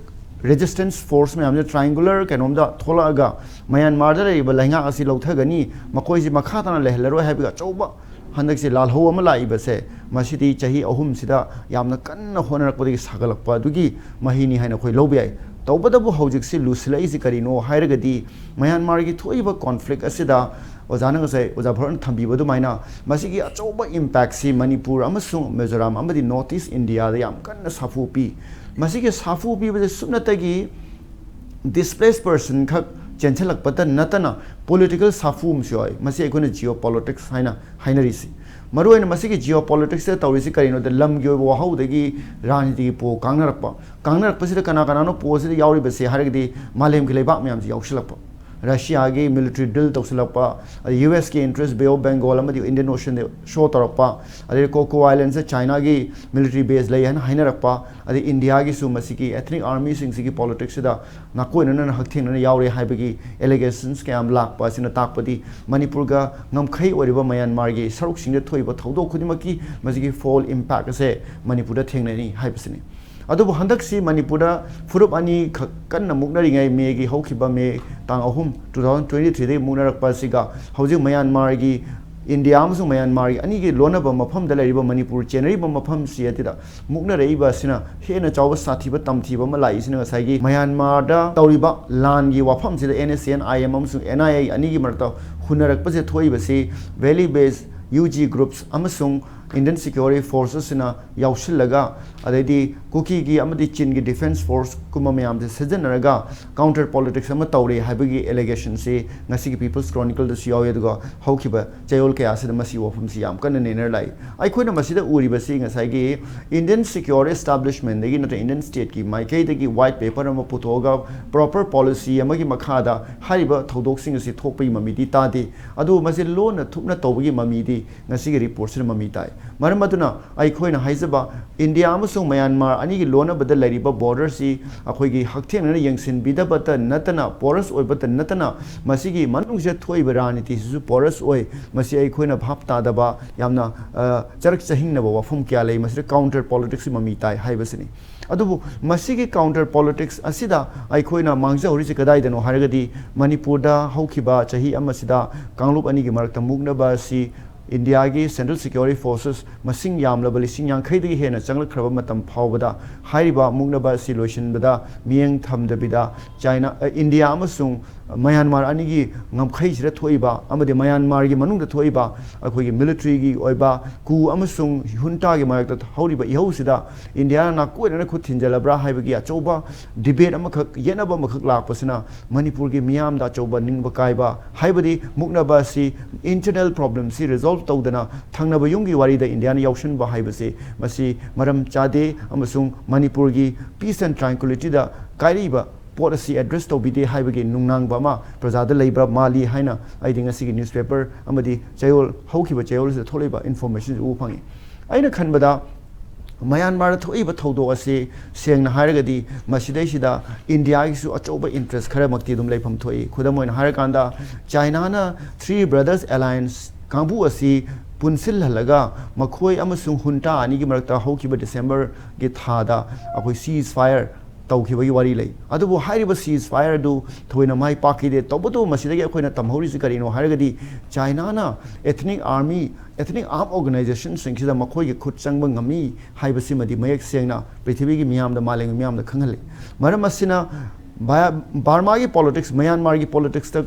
resistance force ꯃꯌꯥꯝꯁꯦ triangular ꯀꯩꯅꯣꯝꯗ ꯊꯣꯛꯂꯛꯑꯒ ꯃꯌꯥꯟꯃꯥꯔꯗ ꯂꯩꯔꯤꯕ ꯂꯩꯉꯥꯛ ꯑꯁꯤ ꯂꯧꯊꯒꯅꯤ, ꯃꯈꯣꯏꯁꯤ ꯃꯈꯥ ꯇꯥꯅ ꯂꯩꯍꯜꯂꯔꯣꯏ ꯍꯥꯏꯕꯒꯤ ꯑꯆꯧꯕ ꯍꯟꯗꯛꯁꯦ ꯂꯥꯜꯍꯧ ꯑꯃ ꯂꯥꯛꯏꯕꯁꯦ, ꯃꯁꯤꯗꯤ ꯆꯍꯤ ꯑꯍꯨꯝꯁꯤꯗ ꯌꯥꯝꯅ ꯀꯟꯅ ꯍꯣꯠꯅꯔꯛꯄꯗꯒꯤ ꯁꯥꯒꯠꯂꯛꯄ ꯑꯗꯨꯒꯤ ꯃꯍꯩꯅꯤ ꯍꯥꯏꯅ ꯑꯩꯈꯣꯏ ꯂꯧꯕ ꯌꯥꯏ꯫ ꯇꯧꯕꯇꯕꯨ ꯍꯧꯖꯤꯛꯁꯤ ꯂꯨꯁꯤꯜꯂꯛꯏꯁꯤ ꯀꯔꯤꯅꯣ ꯍꯥꯏꯔꯒꯗꯤ, ꯃꯌꯥꯟꯃꯥꯔꯒꯤ ꯊꯣꯛꯏꯕ conflict ꯑꯁꯤꯗ ꯑꯣꯖꯥꯅ ꯉꯁꯥꯏ ꯑꯣꯖꯥ ꯚꯥꯔꯠꯅ ꯊꯝꯕꯤꯕ ꯑꯗꯨꯃꯥꯏꯅ ꯃꯁꯤꯒꯤ ꯑꯆꯧꯕ impactꯁꯤ ꯃꯅꯤꯄꯨꯔ ꯑꯃꯁꯨꯡ ꯃꯤꯖꯣꯔꯥꯝ ꯑꯃꯗꯤ North East Indiaꯗ ꯌꯥꯝ ꯀꯟꯅ ꯁꯥꯐꯨ ꯄꯤ꯫ ꯃꯁꯤꯒꯤ ꯁꯥꯐꯨ ꯄꯤꯕꯁꯦ ꯁꯨꯞꯅꯇꯒꯤ displaced person ꯈꯛ ꯆꯦꯟꯁꯤꯜꯂꯛꯄꯇ ꯅꯠꯇꯅ political ꯁꯥꯐꯨ ꯑꯃꯁꯨ ꯌꯥꯎꯏ꯫ ꯃꯁꯤ ꯑꯩꯈꯣꯏꯅ geopolitics ꯍꯥꯏꯅ ꯍꯥꯏꯅꯔꯤꯁꯤ꯫ ꯃꯔꯨꯑꯣꯏꯅ ꯃꯁꯤꯒꯤ geopoliticsꯇ ꯇꯧꯔꯤꯁꯤ ꯀꯔꯤꯅꯣꯗ, ꯂꯝꯒꯤ ꯑꯣꯏꯕ ꯋꯥꯍꯧꯗꯒꯤ ꯔꯥꯖꯅꯤꯇꯤꯒꯤ ꯄꯣ ꯀꯥꯡꯅꯔꯛꯄ꯫ ꯀꯥꯡꯅꯔꯛꯄꯁꯤꯗ ꯀꯅꯥ ꯀꯅꯥꯅꯣ ꯄꯣꯁꯤꯗ ꯌꯥꯎꯔꯤꯕꯁꯦ ꯍꯥꯏꯔꯒꯗꯤ, ꯃꯥꯂꯦꯝꯒꯤ ꯂꯩꯕꯥꯛ ꯃꯌꯥꯝꯁꯤ ꯌꯥꯎꯁꯤꯜꯂꯛꯄ꯫ ꯔꯁꯤꯌꯥꯒꯤ military drill ꯇꯧꯁꯤꯜꯂꯛꯄ, ꯑꯗꯩ ꯌꯨ ꯑꯦꯁꯀꯤ interest Bay of Bengal ꯑꯃꯗꯤ Indian Oceanꯗ show ꯇꯧꯔꯛꯄ, ꯑꯗꯩ ꯀꯣꯀꯣ ꯑꯥꯏꯂꯦꯟꯁꯇ ꯆꯥꯏꯅꯥꯒꯤ military base ꯂꯩ ꯍꯥꯏꯅ ꯍꯥꯏꯅꯔꯛꯄ, ꯑꯗꯩ ꯏꯟꯗꯤꯌꯥꯒꯤꯁꯨ ꯃꯁꯤꯒꯤ ethnic armyꯁꯤꯡꯁꯤꯒꯤ politicsꯁꯤꯗ ꯅꯥꯀꯣꯏꯅꯅ ꯍꯛꯊꯦꯡꯅꯅ ꯌꯥꯎꯔꯦ ꯍꯥꯏꯕꯒꯤ allegations ꯀꯌꯥꯝ ꯂꯥꯛꯄ ꯑꯁꯤꯅ ꯇꯥꯛꯄꯗꯤ ꯃꯅꯤꯄꯨꯔꯒ ꯉꯝꯈꯩ ꯑꯣꯏꯔꯤꯕ ꯃꯌꯥꯟꯃꯥꯔꯒꯤ ꯁꯔꯨꯛꯁꯤꯡꯗ ꯊꯣꯛꯏꯕ ꯊꯧꯗꯣꯛ ꯈꯨꯗꯤꯡꯃꯛꯀꯤ ꯃꯁꯤꯒꯤ fall impact ꯑꯁꯦ ꯃꯅꯤꯄꯨꯔꯗ ꯊꯦꯡꯅꯅꯤ ꯍꯥꯏꯕꯁꯤꯅꯤ꯫ ꯑꯗꯨꯕꯨ ꯍꯟꯗꯛꯁꯤ ꯃꯅꯤꯄꯨꯔꯗ ꯐꯨꯔꯨꯞ ꯑꯅꯤꯈꯛ ꯀꯟꯅ ꯃꯨꯛꯅꯔꯤꯉꯩ, ꯃꯦꯒꯤ ꯍꯧꯈꯤꯕ ꯃꯦ ꯇꯥꯡ ꯑꯍꯨꯝ, two thousand twenty threeꯗꯒꯤ ꯃꯨꯛꯅꯔꯛꯄ ꯑꯁꯤꯒ ꯍꯧꯖꯤꯛ ꯃꯌꯥꯟꯃꯥꯔꯒꯤ ꯏꯟꯗꯤꯌꯥ ꯑꯃꯁꯨꯡ ꯃ꯭ꯌꯥꯟꯃꯥꯔꯒꯤ ꯑꯅꯤꯒꯤ ꯂꯣꯟꯅꯕ ꯃꯐꯝꯗ ꯂꯩꯔꯤꯕ ꯃꯅꯤꯄꯨꯔ ꯆꯦꯟꯅꯔꯤꯕ ꯃꯐꯝꯁꯤ ꯑꯗꯨꯗ ꯃꯨꯛꯅꯔꯛꯏꯕ ꯑꯁꯤꯅ ꯍꯦꯟꯅ ꯆꯥꯎꯕ ꯁꯥꯊꯤꯕ ꯇꯝꯊꯤꯕ ꯑꯃ ꯂꯥꯛꯏꯁꯤꯅ ꯉꯁꯥꯏꯒꯤ ꯃ꯭ꯌꯥꯟꯃꯥꯔꯗ ꯇꯧꯔꯤꯕ ꯂꯥꯟꯒꯤ ꯋꯥꯐꯝꯁꯤꯗ NSCN IM ꯑꯃꯁꯨꯡ NIA ꯑꯅꯤꯒꯤ ꯃꯔꯛꯇ ꯍꯨꯟꯅꯔꯛꯄꯁꯦ ꯊꯣꯛꯏꯕꯁꯤ Valley Based UG Groups ꯑꯃꯁꯨꯡ Indian Security Forcesꯁꯤꯅ ꯌꯥꯎꯁꯤꯜꯂꯒ, ꯑꯗꯩꯗꯤ ꯀꯨꯀꯤꯒꯤ ꯑꯃꯗꯤ ꯆꯤꯟꯒꯤ defence forceꯀꯨꯝꯕ ꯃꯌꯥꯝꯁꯦ ꯁꯤꯖꯤꯟꯅꯔꯒ counter politics ꯑꯃ ꯇꯧꯔꯦ ꯍꯥꯏꯕꯒꯤ allegationꯁꯤ ꯉꯁꯤꯒꯤ People's Chronicleꯗꯁꯨ ꯌꯥꯎꯏ꯫ ꯑꯗꯨꯒ ꯍꯧꯈꯤꯕ ꯆꯌꯣꯜ ꯀꯌꯥꯁꯤꯗ ꯃꯁꯤꯒꯤ ꯋꯥꯐꯝꯁꯤ ꯌꯥꯝ ꯀꯟꯅ ꯅꯩꯅꯔ ꯂꯥꯛꯏ꯫ ꯑꯩꯈꯣꯏꯅ ꯃꯁꯤꯗ ꯎꯔꯤꯕꯁꯤ ꯉꯁꯥꯏꯒꯤ Indian security establishmentꯗꯒꯤ ꯅꯠꯇ꯭ꯔꯒ Indian stateꯀꯤ ꯃꯥꯏꯀꯩꯗꯒꯤ white paper ꯑꯃ ꯄꯨꯊꯣꯛꯑꯒ proper policy ꯑꯃꯒꯤ ꯃꯈꯥꯗ ꯍꯥꯏꯔꯤꯕ ꯊꯧꯗꯣꯛꯁꯤꯡ ꯑꯁꯤ ꯊꯣꯛꯄꯒꯤ ꯃꯃꯤꯗꯤ ꯇꯥꯗꯦ꯫ ꯑꯗꯨꯕꯨ ꯃꯁꯤ ꯂꯣꯟꯅ ꯊꯨꯞꯅ ꯇꯧꯕꯒꯤ ꯃꯃꯤꯗꯤ ꯉꯁꯤꯒꯤ reportꯁꯤꯅ ꯃꯃꯤ ꯇꯥꯏ꯫ ꯃꯔꯝ ꯑꯗꯨꯅ ꯑꯩꯈꯣꯏꯅ ꯍꯥꯏꯖꯕ, ꯏꯟꯗꯤꯌꯥ ꯑꯃꯁꯨꯡ ꯃ꯭ꯌꯥꯟꯃꯥꯔ ꯑꯅꯤꯒꯤ ꯂꯣꯟꯅꯕꯗ ꯂꯩꯔꯤꯕ borderꯁꯤ ꯑꯩꯈꯣꯏꯒꯤ ꯍꯛꯊꯦꯡꯅꯅ ꯌꯦꯡꯁꯤꯟꯕꯤꯗꯕꯇ ꯅꯠꯇꯅ, porous ꯑꯣꯏꯕꯇ ꯅꯠꯇꯅ, ꯃꯁꯤꯒꯤ ꯃꯅꯨꯡꯁꯤꯗ ꯊꯣꯛꯏꯕ ꯔꯥꯖꯅꯤꯇꯤꯁꯤꯁꯨ porous ꯑꯣꯏ꯫ ꯃꯁꯤ ꯑꯩꯈꯣꯏꯅ ꯚꯥꯞ ꯇꯥꯗꯕ, ꯌꯥꯝꯅ, ꯑ, ꯆꯔꯛ ꯆꯍꯤꯡꯅꯕ ꯋꯥꯐꯝ ꯀꯌꯥ ꯂꯩ꯫ ꯃꯁꯤꯗ counter politicsꯀꯤ ꯃꯃꯤ ꯇꯥꯏ ꯍꯥꯏꯕꯁꯤꯅꯤ꯫ ꯑꯗꯨꯕꯨ ꯃꯁꯤꯒꯤ counter politics ꯑꯁꯤꯗ ꯑꯩꯈꯣꯏꯅ ꯃꯥꯡꯖꯍꯧꯔꯤꯁꯤ ꯀꯗꯥꯏꯗꯅꯣ ꯍꯥꯏꯔꯒꯗꯤ, ꯃꯅꯤꯄꯨꯔꯗ ꯍꯧꯈꯤꯕ ꯆꯍꯤ ꯑꯃꯁꯤꯗ ꯀꯥꯡꯂꯨꯞ ꯑꯅꯤꯒꯤ ꯃꯔꯛꯇ ꯃꯨꯛꯅꯕ ꯑꯁꯤ ꯏꯟꯗꯤꯌꯥꯒꯤ Central Security Forces ꯃꯁꯤꯡ ꯌꯥꯝꯂꯕ ꯂꯤꯁꯤꯡ ꯌꯥꯡꯈꯩꯗꯒꯤ ꯍꯦꯟꯅ ꯆꯪꯂꯛꯈ꯭ꯔꯕ ꯃꯇꯝ ꯐꯥꯎꯕꯗ ꯍꯥꯏꯔꯤꯕ ꯃꯨꯛꯅꯕ ꯑꯁꯤ ꯂꯣꯏꯁꯤꯟꯕꯗ ꯃꯤꯠꯌꯦꯡ ꯊꯝꯗꯕꯤꯗ, ꯆꯥꯏꯅꯥ, ꯑ, ꯏꯟꯗꯤꯌꯥ ꯑꯃꯁꯨꯡ ꯃ꯭ꯌꯥꯟꯃꯥꯔ ꯑꯅꯤꯒꯤ ꯉꯝꯈꯩꯁꯤꯗ ꯊꯣꯛꯏꯕ ꯑꯃꯗꯤ ꯃ꯭ꯌꯥꯟꯃꯥꯔꯒꯤ ꯃꯅꯨꯡꯗ ꯊꯣꯛꯏꯕ ꯑꯩꯈꯣꯏꯒꯤ militaryꯒꯤ ꯑꯣꯏꯕ coup ꯑꯃꯁꯨꯡ juntaꯒꯤ ꯃꯔꯛꯇ ꯍꯧꯔꯤꯕ ꯏꯍꯧꯁꯤꯗ ꯏꯟꯗꯤꯌꯥꯅ ꯅꯥꯀꯣꯏꯅꯅ ꯈꯨꯠ ꯊꯤꯟꯖꯤꯜꯂꯕ꯭ꯔꯥ ꯍꯥꯏꯕꯒꯤ ꯑꯆꯧꯕ debate ꯑꯃꯈꯛ, ꯌꯦꯠꯅꯕ ꯑꯃꯈꯛ ꯂꯥꯛꯄꯁꯤꯅ ꯃꯅꯤꯄꯨꯔꯒꯤ ꯃꯤꯌꯥꯝꯗ ꯑꯆꯧꯕ ꯅꯤꯡꯕ ꯀꯥꯏꯕ, ꯍꯥꯏꯕꯗꯤ ꯃꯨꯛꯅꯕ ꯑꯁꯤ internal problemꯁꯤ resolve ꯇꯧꯗꯅ ꯊꯪꯅꯕ ꯌꯨꯝꯒꯤ ꯋꯥꯔꯤꯗ ꯏꯟꯗꯤꯌꯥꯅ ꯌꯥꯎꯁꯤꯟꯕ ꯍꯥꯏꯕꯁꯤ, ꯃꯁꯤ ꯃꯔꯝ ꯆꯥꯗꯦ ꯑꯃꯁꯨꯡ ꯃꯅꯤꯄꯨꯔꯒꯤ peace and tranquilityꯗ ꯀꯥꯏꯔꯛꯏꯕ ꯄꯣꯠ ꯑꯁꯤ address ꯇꯧꯕꯤꯗꯦ ꯍꯥꯏꯕꯒꯤ ꯅꯨꯡꯅꯥꯡꯕ ꯑꯃ ꯄ꯭ꯔꯖꯥꯗ ꯂꯩꯕ꯭ꯔꯥ ꯃꯥꯜꯂꯤ ꯍꯥꯏꯅ ꯑꯩꯗꯤ ꯉꯁꯤꯒꯤ newspaper ꯑꯃꯗꯤ ꯆꯌꯣꯜ, ꯍꯧꯈꯤꯕ ꯆꯌꯣꯜꯁꯤꯗ ꯊꯣꯛꯂꯛꯏꯕ informationꯁꯤ ꯎꯕ ꯐꯪꯉꯤ꯫ ꯑꯩꯅ ꯈꯟꯕꯗ ꯃ꯭ꯌꯥꯟꯃꯥꯔꯗ ꯊꯣꯛꯏꯕ ꯊꯧꯗꯣꯛ ꯑꯁꯤ ꯁꯦꯡꯅ ꯍꯥꯏꯔꯒꯗꯤ ꯃꯁꯤꯗꯩꯁꯤꯗ ꯏꯟꯗꯤꯌꯥꯒꯤꯁꯨ ꯑꯆꯧꯕ interest ꯈꯔꯃꯛꯇꯤ ꯑꯗꯨꯝ ꯂꯩꯐꯝ ꯊꯣꯛꯏ꯫ ꯈꯨꯗꯝ ꯑꯣꯏꯅ ꯍꯥꯏꯔꯀꯥꯟꯗ, ꯆꯥꯏꯅꯥꯅ Three Brothers Alliance ꯀꯥꯡꯕꯨ ꯑꯁꯤ ꯄꯨꯟꯁꯤꯜꯍꯜꯂꯒ ꯃꯈꯣꯏ ꯑꯃꯁꯨꯡ junta ꯑꯅꯤꯒꯤ ꯃꯔꯛꯇ ꯍꯧꯈꯤꯕ Decemberꯒꯤ ꯊꯥꯗ ꯑꯩꯈꯣꯏ ceasefire ꯇꯧꯈꯤꯕꯒꯤ ꯋꯥꯔꯤ ꯂꯩ꯫ ꯑꯗꯨꯕꯨ ꯍꯥꯏꯔꯤꯕ ceasefire ꯑꯗꯨ ꯊꯣꯏꯅ ꯃꯥꯏ ꯄꯥꯛꯈꯤꯗꯦ꯫ ꯇꯧꯕꯇꯕꯨ ꯃꯁꯤꯗꯒꯤ ꯑꯩꯈꯣꯏꯅ ꯇꯝꯍꯧꯔꯤꯁꯤ ꯀꯔꯤꯅꯣ ꯍꯥꯏꯔꯒꯗꯤ, ꯆꯥꯏꯅꯥꯅ ethnic army, ethnic armed organizationꯁꯤꯡꯁꯤꯗ ꯃꯈꯣꯏꯒꯤ ꯈꯨꯠ ꯆꯪꯕ ꯉꯝꯃꯤ ꯍꯥꯏꯕꯁꯤꯃꯗꯤ ꯃꯌꯦꯛ ꯁꯦꯡꯅ ꯄ꯭ꯔꯤꯊꯤꯕꯤꯒꯤ ꯃꯤꯌꯥꯝꯗ, ꯃꯥꯂꯦꯝꯒꯤ ꯃꯤꯌꯥꯝꯗ ꯈꯪꯍꯜꯂꯤ꯫ ꯃꯔꯝ ꯑꯁꯤꯅ ꯕꯥ-, ꯕꯔꯃꯥꯒꯤ politics, ꯃ꯭ꯌꯥꯟꯃꯥꯔꯒꯤ politicsꯇ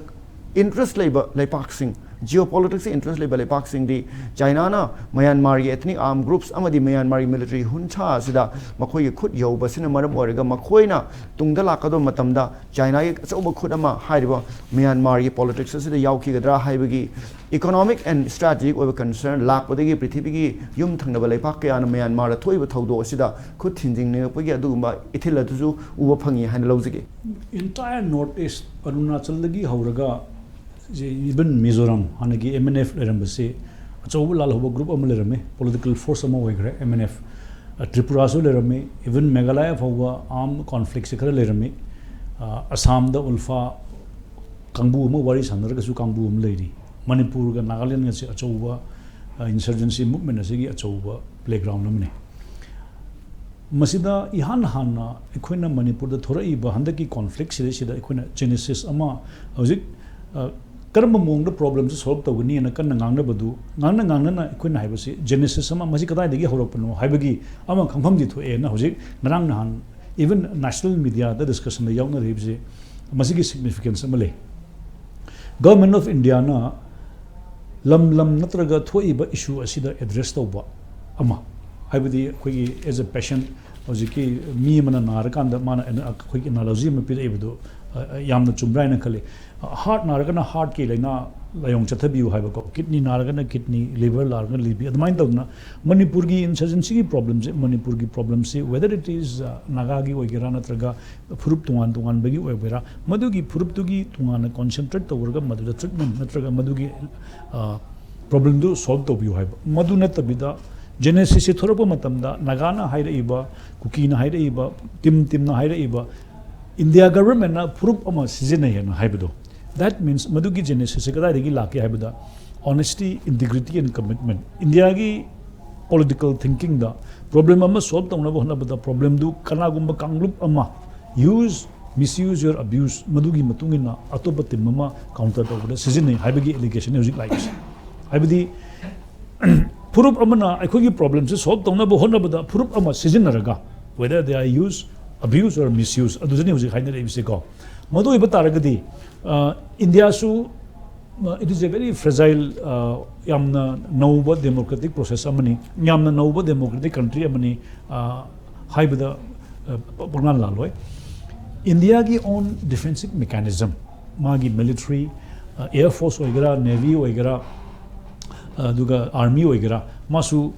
interest ꯂꯩꯕ ꯂꯩꯄꯥꯛꯁꯤꯡ, geopoliticsꯇ interest ꯂꯩꯕ ꯂꯩꯄꯥꯛꯁꯤꯡꯗꯤ ꯆꯥꯏꯅꯥꯅ ꯃ꯭ꯌꯥꯟꯃꯥꯔꯒꯤ ethnic armed groups ꯑꯃꯗꯤ ꯃ꯭ꯌꯥꯟꯃꯥꯔꯒꯤ military junta ꯑꯁꯤꯗ ꯃꯈꯣꯏꯒꯤ ꯈꯨꯠ ꯌꯧꯕꯁꯤꯅ ꯃꯔꯝ ꯑꯣꯏꯔꯒ ꯃꯈꯣꯏꯅ ꯇꯨꯡꯗ ꯂꯥꯛꯀꯗꯧꯕ ꯃꯇꯝꯗ ꯆꯥꯏꯅꯥꯒꯤ ꯑꯆꯧꯕ ꯈꯨꯠ ꯑꯃ ꯍꯥꯏꯔꯤꯕ ꯃ꯭ꯌꯥꯟꯃꯥꯔꯒꯤ politics ꯑꯁꯤꯗ ꯌꯥꯎꯈꯤꯒꯗ꯭ꯔꯥ ꯍꯥꯏꯕꯒꯤ economic and strategic ꯑꯣꯏꯕ concern ꯂꯥꯛꯄꯗꯒꯤ ꯄ꯭ꯔꯤꯊꯤꯕꯤꯒꯤ ꯌꯨꯝ ꯊꯪꯅꯕ ꯂꯩꯄꯥꯛ ꯀꯌꯥꯅ ꯃ꯭ꯌꯥꯟꯃꯥꯔꯗ ꯊꯣꯛꯏꯕ ꯊꯧꯗꯣꯛ ꯑꯁꯤꯗ ꯈꯨꯠ ꯊꯤꯟꯖꯤꯟꯅꯤꯡꯉꯛꯄꯒꯤ ꯑꯗꯨꯒꯨꯝꯕ ꯏꯊꯤꯜ ꯑꯗꯨꯁꯨ ꯎꯕ ꯐꯪꯉꯤ ꯍꯥꯏꯅ ꯂꯧꯖꯒꯦ꯫ Entire North East, ꯑꯔꯨꯅꯥꯆꯜꯗꯒꯤ ꯍꯧꯔꯒ even ꯃꯤꯖꯣꯔꯥꯝ, ꯍꯥꯟꯅꯒꯤ M N F ꯂꯩꯔꯝꯕꯁꯤ ꯑꯆꯧꯕ ꯂꯥꯜꯍꯧꯕ group ꯑꯃ ꯂꯩꯔꯝꯃꯤ, political force ꯑꯃ ꯑꯣꯏꯈ꯭ꯔꯦ M N F꯫ ꯇ꯭ꯔꯤꯄꯨꯔꯥꯁꯨ ꯂꯩꯔꯝꯃꯤ, even ꯃꯦꯘꯥꯂꯌꯥ ꯐꯥꯎꯕ armed conflictꯁꯦ ꯈꯔ ꯂꯩꯔꯝꯃꯤ꯫ ꯑ, ꯑꯁꯥꯝꯗ ULFA ꯀꯥꯡꯕꯨ ꯑꯃ ꯋꯥꯔꯤ ꯁꯥꯟꯅꯔꯒꯁꯨ ꯀꯥꯡꯕꯨ ꯑꯃ ꯂꯩꯔꯤ꯫ ꯃꯅꯤꯄꯨꯔꯒ ꯅꯥꯒꯥꯂꯦꯟꯒꯁꯦ ꯑꯆꯧꯕ, ꯑ, insurgency movement ꯑꯁꯤꯒꯤ ꯑꯆꯧꯕ playground ꯑꯃꯅꯤ꯫ ꯃꯁꯤꯗ ꯏꯍꯥꯟ ꯍꯥꯟꯅ ꯑꯩꯈꯣꯏꯅ ꯃꯅꯤꯄꯨꯔꯗ ꯊꯣꯔꯛꯏꯕ ꯍꯟꯗꯛꯀꯤ conflict ꯁꯤꯗꯩꯁꯤꯗ ꯑꯩꯈꯣꯏꯅ genesis ꯑꯃ ꯍꯧꯖꯤꯛ, ꯑ, ꯀꯔꯝꯕ ꯃꯑꯣꯡꯗ problemꯁꯦ solve ꯇꯧꯒꯅꯤ ꯍꯥꯏꯅ ꯀꯟꯅ ꯉꯥꯡꯅꯕꯗꯨ, ꯉꯥꯡꯅ ꯉꯥꯡꯅꯅ ꯑꯩꯈꯣꯏꯅ ꯍꯥꯏꯕꯁꯤ genesis ꯑꯃ, ꯃꯁꯤ ꯀꯗꯥꯏꯗꯒꯤ ꯍꯧꯔꯛꯄꯅꯣ ꯍꯥꯏꯕꯒꯤ ꯑꯃ ꯈꯪꯐꯝꯗꯤ ꯊꯣꯛꯑꯦꯅ ꯍꯧꯖꯤꯛ ꯉꯔꯥꯡ ꯅꯍꯥꯟ even national mediaꯗ discussionꯗ ꯌꯥꯎꯅꯔꯤꯕꯁꯦ ꯃꯁꯤꯒꯤ significance ꯑꯃ ꯂꯩ꯫ Government of Indiaꯅ ꯂꯝ ꯂꯝ ꯅꯠꯇ꯭ꯔꯒ ꯊꯣꯛꯏꯕ issue ꯑꯁꯤꯗ address ꯇꯧꯕ ꯑꯃ, ꯍꯥꯏꯕꯗꯤ ꯑꯩꯈꯣꯏꯒꯤ as a patient, ꯍꯧꯖꯤꯛꯀꯤ ꯃꯤ ꯑꯃꯅ ꯅꯥꯔꯀꯥꯟꯗ ꯃꯥꯅ ꯑꯩꯈꯣꯏꯒꯤ analogy ꯑꯃ ꯄꯤꯔꯛꯏꯕꯗꯨ, ꯑ, ꯑ, ꯌꯥꯝꯅ ꯆꯨꯝꯕ꯭ꯔꯥ ꯍꯥꯏꯅ ꯈꯜꯂꯤ꯫ Heart ꯅꯥꯔꯒꯅ heartꯀꯤ ꯂꯥꯏꯅꯥ ꯂꯥꯏꯌꯣꯡ ꯆꯠꯊꯕꯤꯌꯨ ꯍꯥꯏꯕꯀꯣ, kidney ꯅꯥꯔꯒꯅ kidney, liver ꯅꯥꯔꯒꯅ liver, ꯑꯗꯨꯃꯥꯏꯅ ꯇꯧꯗꯅ ꯃꯅꯤꯄꯨꯔꯒꯤ insurgencyꯒꯤ problemꯁꯦ, ꯃꯅꯤꯄꯨꯔꯒꯤ problemꯁꯦ whether it is, ꯑ, ꯅꯥꯒꯥꯒꯤ ꯑꯣꯏꯒꯦꯔꯥ ꯅꯠꯇ꯭ꯔꯒ ꯐꯨꯔꯨꯞ ꯇꯣꯉꯥꯟ ꯇꯣꯉꯥꯟꯕꯒꯤ ꯑꯣꯏꯒꯦꯔꯥ, ꯃꯗꯨꯒꯤ ꯐꯨꯔꯨꯞꯇꯨꯒꯤ ꯇꯣꯉꯥꯟꯅ concentrate ꯇꯧꯔꯒ ꯃꯗꯨꯗ treatment ꯅꯠꯇ꯭ꯔꯒ ꯃꯗꯨꯒꯤ, ꯑ, problemꯗꯨ solve ꯇꯧꯕꯤꯌꯨ ꯍꯥꯏꯕ꯫ ꯃꯗꯨ ꯅꯠꯇꯕꯤꯗ genesisꯁꯤ ꯊꯣꯔꯛꯄ ꯃꯇꯝꯗ ꯅꯥꯒꯥꯅ ꯍꯥꯏꯔꯛꯏꯕ, ꯀꯨꯀꯤꯅ ꯍꯥꯏꯔꯛꯏꯕ, ꯇꯤꯝ ꯇꯤꯝꯅ ꯍꯥꯏꯔꯛꯏꯕ, India governmentꯅ ꯐꯨꯔꯨꯞ ꯑꯃ ꯁꯤꯖꯤꯟꯅꯩ ꯍꯥꯏꯅ ꯍꯥꯏꯕꯗꯣ, that means ꯃꯗꯨꯒꯤ genesisꯁꯤ ꯀꯗꯥꯏꯗꯒꯤ ꯂꯥꯛꯀꯦ ꯍꯥꯏꯕꯗ honesty, integrity and commitment꯫ Indiaꯒꯤ Political thinkingꯗ problem ꯑꯃ solve ꯇꯧꯅꯕ ꯍꯣꯠꯅꯕꯗ problemꯗꯨ ꯀꯅꯥꯒꯨꯝꯕ ꯀꯥꯡꯂꯨꯞ ꯑꯃ use, misuse or abuse, ꯃꯗꯨꯒꯤ ꯃꯇꯨꯡ ꯏꯟꯅ ꯑꯇꯣꯞꯄ team ꯑꯃ counter ꯇꯧꯕꯗ ꯁꯤꯖꯤꯟꯅꯩ ꯍꯥꯏꯕꯒꯤ allegation ꯍꯧꯖꯤꯛ ꯂꯥꯛꯏꯁꯦ꯫ ꯍꯥꯏꯕꯗꯤ ꯐꯨꯔꯨꯞ ꯑꯃꯅ ꯑꯩꯈꯣꯏꯒꯤ problemꯁꯦ solve ꯇꯧꯅꯕ ꯍꯣꯠꯅꯕꯗ ꯐꯨꯔꯨꯞ ꯑꯃ ꯁꯤꯖꯤꯟꯅꯔꯒ, whether they are use, abuse or misuse, ꯑꯗꯨꯗꯅꯤ ꯍꯧꯖꯤꯛ ꯍꯥꯏꯅꯔꯛꯏꯕꯁꯦꯀꯣ꯫ ꯃꯗꯨ ꯑꯣꯏꯕ ꯇꯥꯔꯒꯗꯤ, ꯑ, ꯏꯟꯗꯤꯌꯥꯁꯨ, ꯑ, it is a very fragile, ꯑ, ꯌꯥꯝꯅ ꯅꯧꯕ democratic process ꯑꯃꯅꯤ, ꯌꯥꯝꯅ ꯅꯧꯕ democratic country ꯑꯃꯅꯤ, ꯑ, ꯍꯥꯏꯕꯗ, ꯑ, ꯄ-, ꯄꯪꯂꯥꯟ ꯂꯥꯜꯂꯣꯏ꯫ ꯏꯟꯗꯤꯌꯥꯒꯤ own defensive mechanism, ꯃꯥꯒꯤ military, ꯑ, air force ꯑꯣꯏꯒꯦꯔꯥ, navy ꯑꯣꯏꯒꯦꯔꯥ, ꯑ, ꯑꯗꯨꯒ army ꯑꯣꯏꯒꯦꯔꯥ, ꯃꯥꯁꯨ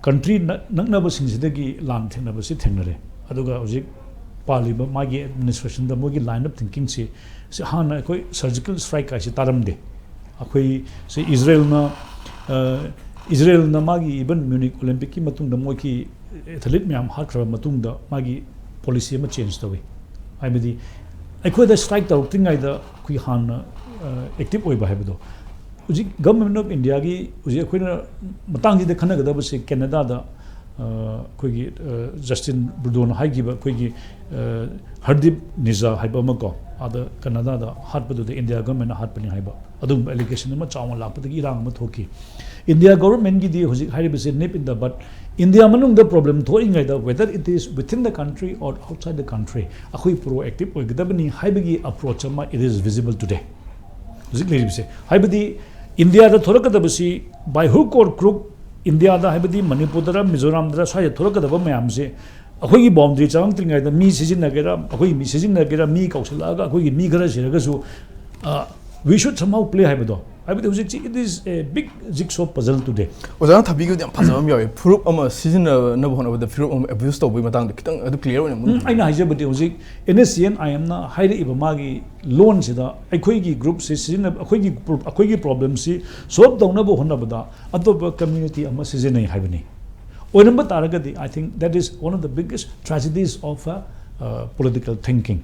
country ꯅꯛ-, ꯅꯛꯅꯕꯁꯤꯡꯁꯤꯗꯒꯤ ꯂꯥꯟ ꯊꯦꯡꯅꯕꯁꯤ ꯊꯦꯡꯅꯔꯦ꯫ ꯑꯗꯨꯒ ꯍꯧꯖꯤꯛ ꯄꯥꯜꯂꯤꯕ ꯃꯥꯒꯤ administrationꯗ ꯃꯣꯏꯒꯤ line of thinkingꯁꯤ, ꯁꯤ ꯍꯥꯟꯅ ꯑꯩꯈꯣꯏ surgical strike ꯍꯥꯏꯁꯤ ꯇꯥꯔꯝꯗꯦ꯫ ꯑꯩꯈꯣꯏ ꯁꯤ ꯏꯖꯔꯦꯜꯅ, ꯑ, ꯏꯖꯔꯦꯜꯅ ꯃꯥꯒꯤ even Munich Olympicꯀꯤ ꯃꯇꯨꯡꯗ ꯃꯣꯏꯒꯤ athlete ꯃꯌꯥꯝ ꯍꯥꯠꯈ꯭ꯔꯕ ꯃꯇꯨꯡꯗ ꯃꯥꯒꯤ policy ꯑꯃ change ꯇꯧꯏ꯫ ꯍꯥꯏꯕꯗꯤ ꯑꯩꯈꯣꯏꯗ strike ꯇꯧꯔꯛꯇ꯭ꯔꯤꯉꯩꯗ ꯑꯩꯈꯣꯏ ꯍꯥꯟꯅ, ꯑ, active ꯑꯣꯏꯕ ꯍꯥꯏꯕꯗꯣ꯫ ꯍꯧꯖꯤꯛ Government of Indiaꯒꯤ ꯍꯧꯖꯤꯛ ꯑꯩꯈꯣꯏꯅ ꯃꯇꯥꯡꯁꯤꯗ ꯈꯟꯅꯒꯗꯕꯁꯦ Canadaꯗ, ꯑ, ꯑꯩꯈꯣꯏꯒꯤ, ꯑ, Justin Trudeauꯅ ꯍꯥꯏꯈꯤꯕ ꯑꯩꯈꯣꯏꯒꯤ, ꯑ, ꯍꯔꯗꯤꯞ ꯅꯤꯖꯥ ꯍꯥꯏꯕ ꯑꯃ ꯀꯣ, ꯑꯥꯗ Canadaꯗ ꯍꯥꯠꯄꯗꯨꯗ India governmentꯅ ꯍꯥꯠꯄꯅꯤ ꯍꯥꯏꯕ ꯑꯗꯨꯒꯨꯝꯕ allegation ꯑꯃ ꯆꯥꯎꯅ ꯂꯥꯛꯄꯗꯒꯤ ꯏꯔꯥꯡ ꯑꯃ ꯊꯣꯛꯈꯤ꯫ India governmentꯒꯤꯗꯤ ꯍꯧꯖꯤꯛ ꯍꯥꯏꯔꯤꯕꯁꯦ nip in the bud, India ꯃꯅꯨꯡꯗ problem ꯊꯣꯛꯏꯉꯩꯗ, whether it is within the country or outside the country, ꯑꯩꯈꯣꯏ proactive ꯑꯣꯏꯒꯗꯕꯅꯤ ꯍꯥꯏꯕꯒꯤ approach ꯑꯃ it is visible today꯫ ꯍꯧꯖꯤꯛ ꯂꯩꯔꯤꯕꯁꯦ, ꯍꯥꯏꯕꯗꯤ ꯏꯟꯗꯤꯌꯥꯗ ꯊꯣꯛꯂꯛꯀꯗꯕꯁꯤ by hook or crook, ꯏꯟꯗꯤꯌꯥꯗ, ꯍꯥꯏꯕꯗꯤ ꯃꯅꯤꯄꯨꯔꯗꯔ ꯃꯤꯖꯣꯔꯥꯝꯗꯔ ꯁ꯭ꯋꯥꯏꯗ ꯊꯣꯛꯂꯛꯀꯗꯕ ꯃꯌꯥꯝꯁꯦ ꯑꯩꯈꯣꯏꯒꯤ boundary ꯆꯪꯉꯛꯇ꯭ꯔꯤꯉꯩꯗ ꯃꯤ ꯁꯤꯖꯤꯟꯅꯒꯦꯔꯥ, ꯑꯩꯈꯣꯏꯒꯤ ꯃꯤ ꯁꯤꯖꯤꯟꯅꯒꯦꯔꯥ, ꯃꯤ ꯀꯧꯁꯤꯜꯂꯛꯑꯒ ꯑꯩꯈꯣꯏꯒꯤ ꯃꯤ ꯈꯔ ꯁꯤꯔꯒꯁꯨ, ꯑ, we should somehow play ꯍꯥꯏꯕꯗꯣ, ꯍꯥꯏꯕꯗꯤ ꯍꯧꯖꯤꯛꯁꯤ it is a big jigsaw puzzle today꯫ ꯑꯣꯖꯥꯅ ꯊꯝꯕꯤꯈꯤꯕꯗꯤ ꯌꯥꯝ ꯐꯖꯕ ꯑꯃ ꯌꯥꯎꯋꯦ, ꯐꯨꯔꯨꯞ ꯑꯃ ꯁꯤꯖꯤꯟꯅꯅꯕ ꯍꯣꯠꯅꯕꯗ ꯐꯨꯔꯨꯞ ꯑꯃ abuse ꯇꯧꯕꯒꯤ ꯃꯇꯥꯡꯗ ꯈꯤꯇꯪ ꯑꯗꯨ clear ꯑꯣꯏꯅ ꯎꯝ, ꯑꯩꯅ ꯍꯥꯏꯖꯕꯗꯤ ꯍꯧꯖꯤꯛ NSCN IMꯅ ꯍꯥꯏꯔꯛꯏꯕ ꯃꯥꯒꯤ ꯂꯣꯟꯁꯤꯗ ꯑꯩꯈꯣꯏꯒꯤ groupꯁꯦ ꯁꯤꯖꯤꯟꯅ-, ꯑꯩꯈꯣꯏꯒꯤ pro-, ꯑꯩꯈꯣꯏꯒꯤ problemꯁꯤ solve ꯇꯧꯅꯕ ꯍꯣꯠꯅꯕꯗ ꯑꯇꯣꯞꯄ community ꯑꯃ ꯁꯤꯖꯤꯟꯅꯩ ꯍꯥꯏꯕꯅꯤ꯫ ꯑꯣꯏꯔꯝꯕ ꯇꯥꯔꯒꯗꯤ, I think that is one of the biggest tragedies of a, uh, political thinking꯫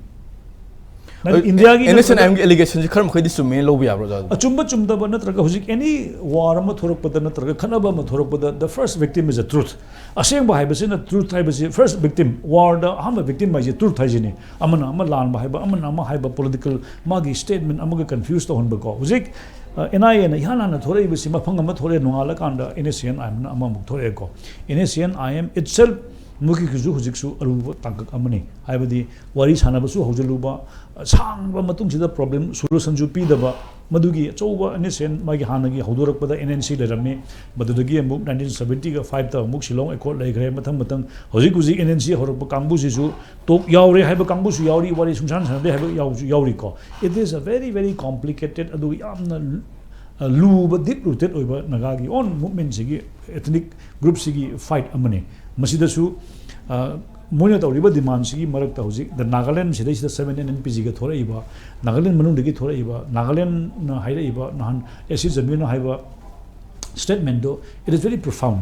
ꯅꯪ ꯏꯟꯗꯤꯌꯥꯒꯤ ꯑꯦꯟ ꯑꯦꯁ ꯑꯦꯟ ꯑꯥꯏ ꯑꯦꯝꯒꯤ ꯑꯦꯂꯤꯒꯦꯁꯟꯁꯤ ꯈꯔ ꯃꯈꯩꯗꯤ ꯆꯨꯝꯃꯦꯅ ꯂꯧꯕ ꯌꯥꯕ꯭ꯔꯣ, ꯑꯣꯖꯥ? ꯑꯆꯨꯝꯕ ꯆꯨꯝꯗꯕ ꯅꯠꯇ꯭ꯔꯒ ꯍꯧꯖꯤꯛ ꯑꯦꯅꯤ ꯋꯥꯔ ꯑꯃ ꯊꯣꯔꯛꯄꯗ ꯅꯠꯇ꯭ꯔꯒ ꯈꯠꯅꯕ ꯑꯃ ꯊꯣꯔꯛꯄꯗ, the first victim is a truth. ꯑꯁꯦꯡꯕ ꯍꯥꯏꯕꯁꯤꯅ, ꯇ꯭ꯔꯨꯊ ꯍꯥꯏꯕꯁꯤ, ꯐꯥꯔꯁ ꯕꯤꯛꯇꯤꯝ, ꯋꯥꯔꯗ ꯑꯍꯥꯟꯕ ꯕꯤꯛꯇꯤꯝ ꯍꯥꯏꯁꯦ ꯇ꯭ꯔꯨꯊ ꯍꯥꯏꯁꯤꯅꯤ꯫ ꯑꯃꯅ ꯑꯃ ꯂꯥꯟꯕ ꯍꯥꯏꯕ, ꯑꯃꯅ ꯑꯃ ꯍꯥꯏꯕ, ꯄꯣꯂꯤꯇꯤꯀꯦꯜ ꯃꯥꯒꯤ ꯁ꯭ꯇꯦꯠꯃꯦꯟ ꯑꯃꯒ ꯀꯟꯐ꯭ꯌꯨꯁ ꯇꯧꯍꯟꯕꯀꯣ꯫ ꯍꯧꯖꯤꯛ ꯑꯦꯟ ꯑꯥꯏ ꯑꯦꯅ ꯏꯍꯥꯟ ꯍꯥꯟꯅ ꯊꯣꯔꯛꯏꯕꯁꯤ, ꯃꯐꯝ ꯑꯃ ꯊꯣꯔꯛꯑꯦ, ꯅꯣꯡꯉꯥꯜꯂꯀꯥꯟꯗ ꯑꯦꯟ ꯑꯦꯁ ꯑꯦꯟ ꯑꯥꯏ ꯑꯦꯝꯅ ꯑꯃꯃꯨꯛ ꯊꯣꯔꯛꯑꯦꯀꯣ꯫ N S N I M itself ꯃꯈꯣꯏꯒꯤꯁꯨ ꯍꯧꯖꯤꯛꯁꯨ ꯑꯔꯨꯕ ꯇꯥꯡꯀꯛ ꯑꯃꯅꯤ꯫ ꯍꯥꯏꯕꯗꯤ ꯋꯥꯔꯤ ꯁꯥꯟꯅꯕꯁꯨ ꯍꯧꯖꯤꯜꯂꯨꯕ, ꯁꯥꯡꯕ ꯃꯇꯨꯡꯁꯤꯗ ꯄ꯭ꯔꯣꯕ꯭ꯂꯦꯝ ꯁꯣꯂꯨꯁꯟꯁꯨ ꯄꯤꯗꯕ, ꯃꯗꯨꯒꯤ ꯑꯆꯧꯕ ꯑꯦꯟ ꯑꯦꯁ ꯑꯦꯟ ꯃꯥꯒꯤ ꯍꯥꯟꯅꯒꯤ ꯍꯧꯗꯣꯔꯛꯄꯗ ꯑꯦꯟ ꯑꯦꯟ ꯁꯤ ꯂꯩꯔꯝꯃꯤ꯫ ꯃꯗꯨꯗꯒꯤ ꯑꯃꯨꯛ ꯅꯥꯏꯟꯇꯤꯟ ꯁꯕꯦꯟꯇꯤꯒ ꯐꯥꯏꯚꯇ ꯑꯃꯨꯛ ꯁꯤꯂꯣꯡ ꯑꯦꯀꯣꯔꯗ ꯂꯩꯈ꯭ꯔꯦ꯫ ꯃꯊꯪ ꯃꯊꯪ ꯍꯧꯖꯤꯛ ꯍꯧꯖꯤꯛ ꯑꯦꯟ ꯑꯦꯟ ꯁꯤ ꯍꯧꯔꯛꯄ ꯀꯥꯡꯕꯨꯁꯤꯁꯨ ꯇꯣꯛ ꯌꯥꯎꯔꯦ ꯍꯥꯏꯕ ꯀꯥꯡꯕꯨꯁꯨ ꯌꯥꯎꯔꯤ, ꯋꯥꯔꯤ ꯁꯨꯡꯁꯥꯟ ꯁꯥꯟꯅꯗꯦ ꯍꯥꯏꯕ ꯌꯥꯎꯁꯨ ꯌꯥꯎꯔꯤꯀꯣ꯫ It is a very, very complicated, ꯑꯗꯨꯒ ꯌꯥꯝꯅ ꯑ, ꯂꯨꯕ, ꯗꯤꯞ ꯔꯨꯇꯦꯠ ꯑꯣꯏꯕ ꯅꯥꯒꯥꯒꯤ ꯑꯣꯟ ꯃꯨꯚꯃꯦꯟꯁꯤꯒꯤ, ꯑꯦꯊꯅꯤꯛ ꯒ꯭ꯔꯨꯞꯁꯤꯒꯤ ꯐꯥꯏꯠ ꯑꯃꯅꯤ꯫ ꯃꯁꯤꯗꯁꯨ ꯑ, ꯃꯣꯏꯅ ꯇꯧꯔꯤꯕ ꯗꯤꯃꯥꯟꯁꯤꯒꯤ ꯃꯔꯛꯇ ꯍꯧꯖꯤꯛ ꯗ ꯅꯥꯒꯥꯂꯦꯟ ꯁꯤꯗꯩꯁꯤꯗ ꯁꯚꯦꯟ ꯑꯦꯟ ꯑꯦꯟ ꯄꯤ ꯖꯤꯒ ꯊꯣꯔꯛꯏꯕ, ꯅꯥꯒꯥꯂꯦꯟ ꯃꯅꯨꯡꯗꯒꯤ ꯊꯣꯔꯛꯏꯕ, ꯅꯥꯒꯥꯂꯦꯟꯅ ꯍꯥꯏꯔꯛꯏꯕ, ꯅꯍꯥꯟ ꯑꯦꯁ ꯁꯤ ꯖꯃꯤꯔꯅ ꯍꯥꯏꯕ ꯁ꯭ꯇꯦꯠꯃꯦꯟꯗꯣ, it is very profound.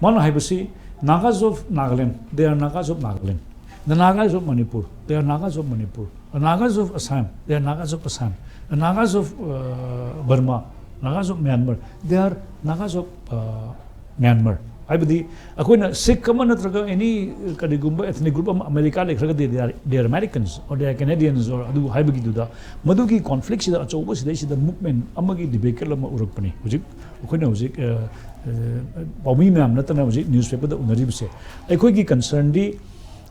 ꯃꯥꯅ ꯍꯥꯏꯕꯁꯤ, Nagas of Nagaland, they are Nagas of Nagaland. The Nagas of Manipur, they are Nagas of Manipur. The Nagas of Assam, they are Nagas of Assam. The Nagas of uh, Burma, Nagas of Myanmar, they are Nagas of uh, Myanmar. ꯍꯥꯏꯕꯗꯤ ꯑꯩꯈꯣꯏꯅ ꯁꯤꯈ ꯑꯃ ꯅꯠꯇ꯭ꯔꯒ ꯑꯦꯅꯤ ꯀꯔꯤꯒꯨꯝꯕ ethnic group ꯑꯃ America ꯂꯩꯈ꯭ꯔꯒꯗꯤ they are, they are Americans or they are Canadians or ꯑꯗꯨ ꯍꯥꯏꯕꯒꯤꯗꯨꯗ, ꯃꯗꯨꯒꯤ ꯀꯣꯟꯐ꯭ꯂꯤꯛꯁꯤꯗ ꯑꯆꯧꯕ ꯁꯤꯗꯩꯁꯤꯗ ꯃꯨꯚꯃꯦꯟ ꯑꯃꯒꯤ ꯗꯤꯕꯦꯀꯜ ꯑꯃ ꯎꯔꯛꯄꯅꯤ꯫ ꯍꯧꯖꯤꯛ ꯑꯩꯈꯣꯏꯅ ꯍꯧꯖꯤꯛ ꯑ, ꯑ, ꯄꯥꯎꯃꯤ ꯃꯌꯥꯝ ꯅꯠꯇꯅ ꯍꯧꯖꯤꯛ ꯅ꯭ꯌꯨꯁꯄꯦꯄꯔꯗ ꯎꯅꯔꯤꯕꯁꯦ, ꯑꯩꯈꯣꯏꯒꯤ ꯀꯟꯁꯔꯟꯗꯤ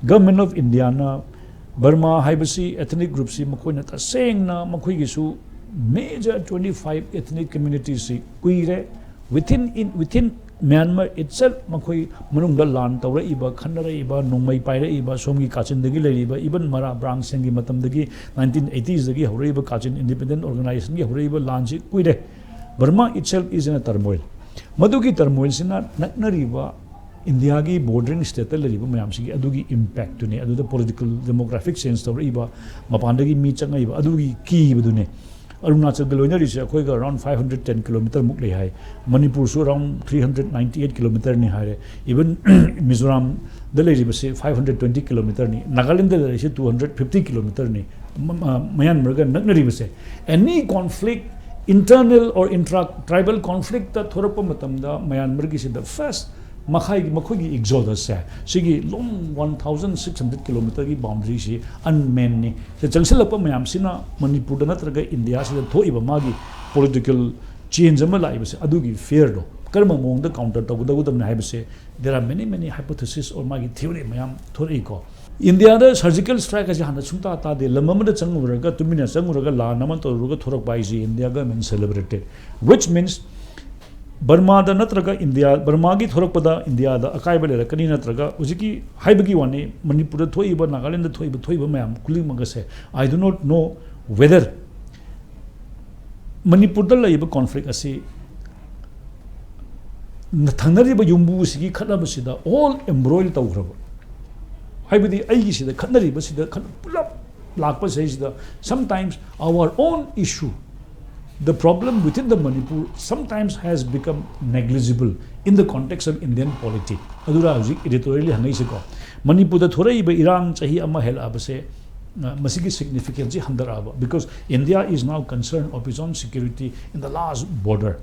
ꯒꯚꯔꯟꯃꯦꯟ ꯑꯣꯐ ꯏꯟꯗꯤꯌꯥꯅ ꯕꯔꯃꯥ ꯍꯥꯏꯕꯁꯤ ꯑꯦꯊꯅꯤꯛ ꯒ꯭ꯔꯨꯞꯁꯤ ꯃꯈꯣꯏꯅ ꯇꯁꯦꯡꯅ ꯃꯈꯣꯏꯒꯤꯁꯨ ꯃꯦꯖꯔ ꯇ꯭ꯋꯦꯟꯇꯤ ꯐꯥꯏꯚ ꯑꯦꯊꯅꯤꯛ ꯀꯝꯃ꯭ꯌꯨꯅꯤꯇꯤꯁꯤ ꯀꯨꯏꯔꯦ꯫ Within, in, within Myanmar itself ꯃꯈꯣꯏ ꯃꯅꯨꯡꯗ ꯂꯥꯟ ꯇꯧꯔꯛꯏꯕ, ꯈꯠꯅꯔꯛꯏꯕ, ꯅꯣꯡꯃꯩ ꯄꯥꯏꯔꯛꯏꯕ, ꯁꯣꯝꯒꯤ ꯀꯥꯆꯤꯟꯗꯒꯤ ꯂꯩꯔꯤꯕ, even ꯃꯔꯥ ꯕ꯭ꯔꯥꯡꯁꯤꯡꯒꯤ ꯃꯇꯝꯗꯒꯤ ꯅꯥꯏꯟꯇꯤꯟ ꯑꯩꯇꯤꯁꯇꯒꯤ ꯍꯧꯔꯛꯏꯕ ꯀꯥꯆꯤꯟ ꯏꯟꯗꯤꯄꯦꯟꯗꯦꯟ ꯑꯣꯔꯒꯅꯥꯏꯖꯦꯁꯟꯒꯤ ꯍꯧꯔꯛꯏꯕ ꯂꯥꯟꯁꯤ ꯀꯨꯏꯔꯦ꯫ Burma itself is in a turmoil. ꯃꯗꯨꯒꯤ ꯇꯔꯃꯣꯏꯜꯁꯤꯅ ꯅꯛꯅꯔꯤꯕ ꯏꯟꯗꯤꯌꯥꯒꯤ ꯕꯣꯔꯗꯔꯤꯡ ꯁ꯭ꯇꯦꯠꯇ ꯂꯩꯔꯤꯕ ꯃꯌꯥꯝꯁꯤꯒꯤ ꯑꯗꯨꯒꯤ ꯏꯝꯄꯦꯛꯇꯨꯅꯤ꯫ ꯑꯗꯨꯗ ꯄꯣꯂꯤꯇꯤꯀꯦꯜ ꯗꯦꯃꯣꯒ꯭ꯔꯥꯐꯤꯛ ꯆꯦꯟꯖ ꯇꯧꯔꯛꯏꯕ, ꯃꯄꯥꯟꯗꯒꯤ ꯃꯤ ꯆꯪꯉꯛꯏꯕ, ꯑꯗꯨꯒꯤ ꯀꯤꯕꯗꯨꯅꯤ꯫ ꯑꯔꯨꯅꯥꯆꯜꯒ ꯂꯣꯏꯅꯔꯤꯁꯦ ꯑꯩꯈꯣꯏꯒ ꯑꯔꯥꯎꯟ ꯐꯥꯏꯚ ꯍꯟꯗ꯭ꯔꯦꯠ ꯇꯦꯟ ꯀꯤꯂꯣꯃꯤꯇꯔꯃꯨꯛ ꯂꯩ ꯍꯥꯏ꯫ ꯃꯅꯤꯄꯨꯔꯁꯨ around three hundred ninety eight ꯀꯤꯂꯣꯃꯤꯇꯔꯅꯤ ꯍꯥꯏꯔꯦ꯫ ꯏꯚꯟ ꯃꯤꯖꯣꯔꯥꯝꯗ ꯂꯩꯔꯤꯕꯁꯦ ꯐꯥꯏꯚ ꯍꯟꯗ꯭ꯔꯦꯠ ꯇ꯭ꯋꯦꯟꯇꯤ ꯀꯤꯂꯣꯃꯤꯇꯔꯅꯤ꯫ ꯅꯥꯒꯥꯂꯦꯟꯗ ꯂꯩꯔꯤꯁꯦ ꯇꯨ ꯍꯟꯗ꯭ꯔꯦꯠ ꯐꯤꯐꯇꯤ ꯀꯤꯂꯣꯃꯤꯇꯔꯅꯤ꯫ ꯃ- ꯃ- ꯃꯌꯥꯟꯃꯔꯒ ꯅꯛꯅꯔꯤꯕꯁꯦ, any conflict, internal or intra tribal conflict ꯊꯣꯔꯛꯄ ꯃꯇꯝꯗ ꯃꯌꯥꯟꯃꯔꯒꯤꯁꯤꯗ first ꯃꯈꯥꯏꯒꯤ ꯃꯈꯣꯏꯒꯤ exodus ꯁꯦ, ꯁꯤꯒꯤ long one thousand six hundred kilometer ꯒꯤ boundary ꯁꯤ unmanned ꯅꯤ꯫ ꯁꯤ ꯆꯪꯁꯤꯜꯂꯛꯄ ꯃꯌꯥꯝꯁꯤꯅ ꯃꯅꯤꯄꯨꯔꯗ ꯅꯠꯇ꯭ꯔꯒ ꯏꯟꯗꯤꯌꯥꯁꯤꯗ ꯊꯣꯛꯏꯕ ꯃꯥꯒꯤ political change ꯑꯃ ꯂꯥꯛꯏꯕꯁꯦ, ꯑꯗꯨꯒꯤ fear ꯗꯣ ꯀꯔꯝꯕ ꯃꯑꯣꯡꯗ counter ꯇꯧꯒꯗꯧꯒꯗꯕꯅꯤ ꯍꯥꯏꯕꯁꯦ, there are many many hypothesis or ꯃꯥꯒꯤ theory ꯃꯌꯥꯝ ꯊꯣꯔꯛꯏꯀꯣ꯫ ꯏꯟꯗꯤꯌꯥꯗ surgical strike ꯍꯥꯏꯁꯦ ꯍꯥꯟꯅ ꯁꯨꯡꯇꯥ ꯇꯥꯗꯦ꯫ ꯂꯝ ꯑꯃꯗ ꯆꯪꯉꯨꯔꯒ, ꯇꯨꯃꯤꯟꯅ ꯆꯪꯉꯨꯔꯒ ꯂꯥꯟ ꯑꯃ ꯇꯧꯔꯨꯔꯒ ꯊꯣꯔꯛꯄ ꯍꯥꯏꯁꯤ India government celebrated, which means ꯕꯔꯃꯥꯗ ꯅꯠꯇ꯭ꯔꯒ ꯏꯟꯗꯤꯌꯥ, ꯕꯔꯃꯥꯒꯤ ꯊꯣꯔꯛꯄꯗ ꯏꯟꯗꯤꯌꯥꯗ ꯑꯀꯥꯏꯕ ꯂꯩꯔꯛꯀꯅꯤ, ꯅꯠꯇ꯭ꯔꯒ ꯍꯧꯖꯤꯛꯀꯤ ꯍꯥꯏꯕꯒꯤ ꯋꯥꯅꯤ, ꯃꯅꯤꯄꯨꯔꯗ ꯊꯣꯛꯏꯕ, ꯅꯥꯒꯥꯂꯦꯟꯗ ꯊꯣꯛꯏꯕ, ꯊꯣꯛꯏꯕ ꯃꯌꯥꯝ ꯈꯨꯗꯤꯡꯃꯛ ꯑꯁꯦ, I do not know whether ꯃꯅꯤꯄꯨꯔꯗ ꯂꯩꯔꯤꯕ conflict ꯑꯁꯤ ꯊꯪꯅꯔꯤꯕ ꯌꯨꯝꯕꯨꯁꯤꯒꯤ ꯈꯠꯅꯕꯁꯤꯗ all embroil ꯇꯧꯈ꯭ꯔꯕ, ꯍꯥꯏꯕꯗꯤ ꯑꯩꯒꯤꯁꯤꯗ ꯈꯠꯅꯔꯤꯕꯁꯤꯗ ꯈꯠ- ꯄꯨꯂꯞ ꯂꯥꯛꯄꯁꯤꯗꯩꯁꯤꯗ, sometimes our own issue, the problem within the Manipur sometimes has become negligible in the context of Indian polity꯫ ꯑꯗꯨꯅ ꯍꯧꯖꯤꯛ editorial ꯍꯪꯉꯛꯏꯁꯦꯀꯣ, ꯃꯅꯤꯄꯨꯔꯗ ꯊꯣꯔꯛꯏꯕ ꯏꯔꯥꯡ ꯆꯍꯤ ꯑꯃ ꯍꯦꯜꯂꯛꯑꯕꯁꯦ, ꯑ, ꯃꯁꯤꯒꯤ significance ꯁꯤ ꯍꯟꯊꯔꯛꯑꯕ, because India is now concerned of its own security in the last border꯫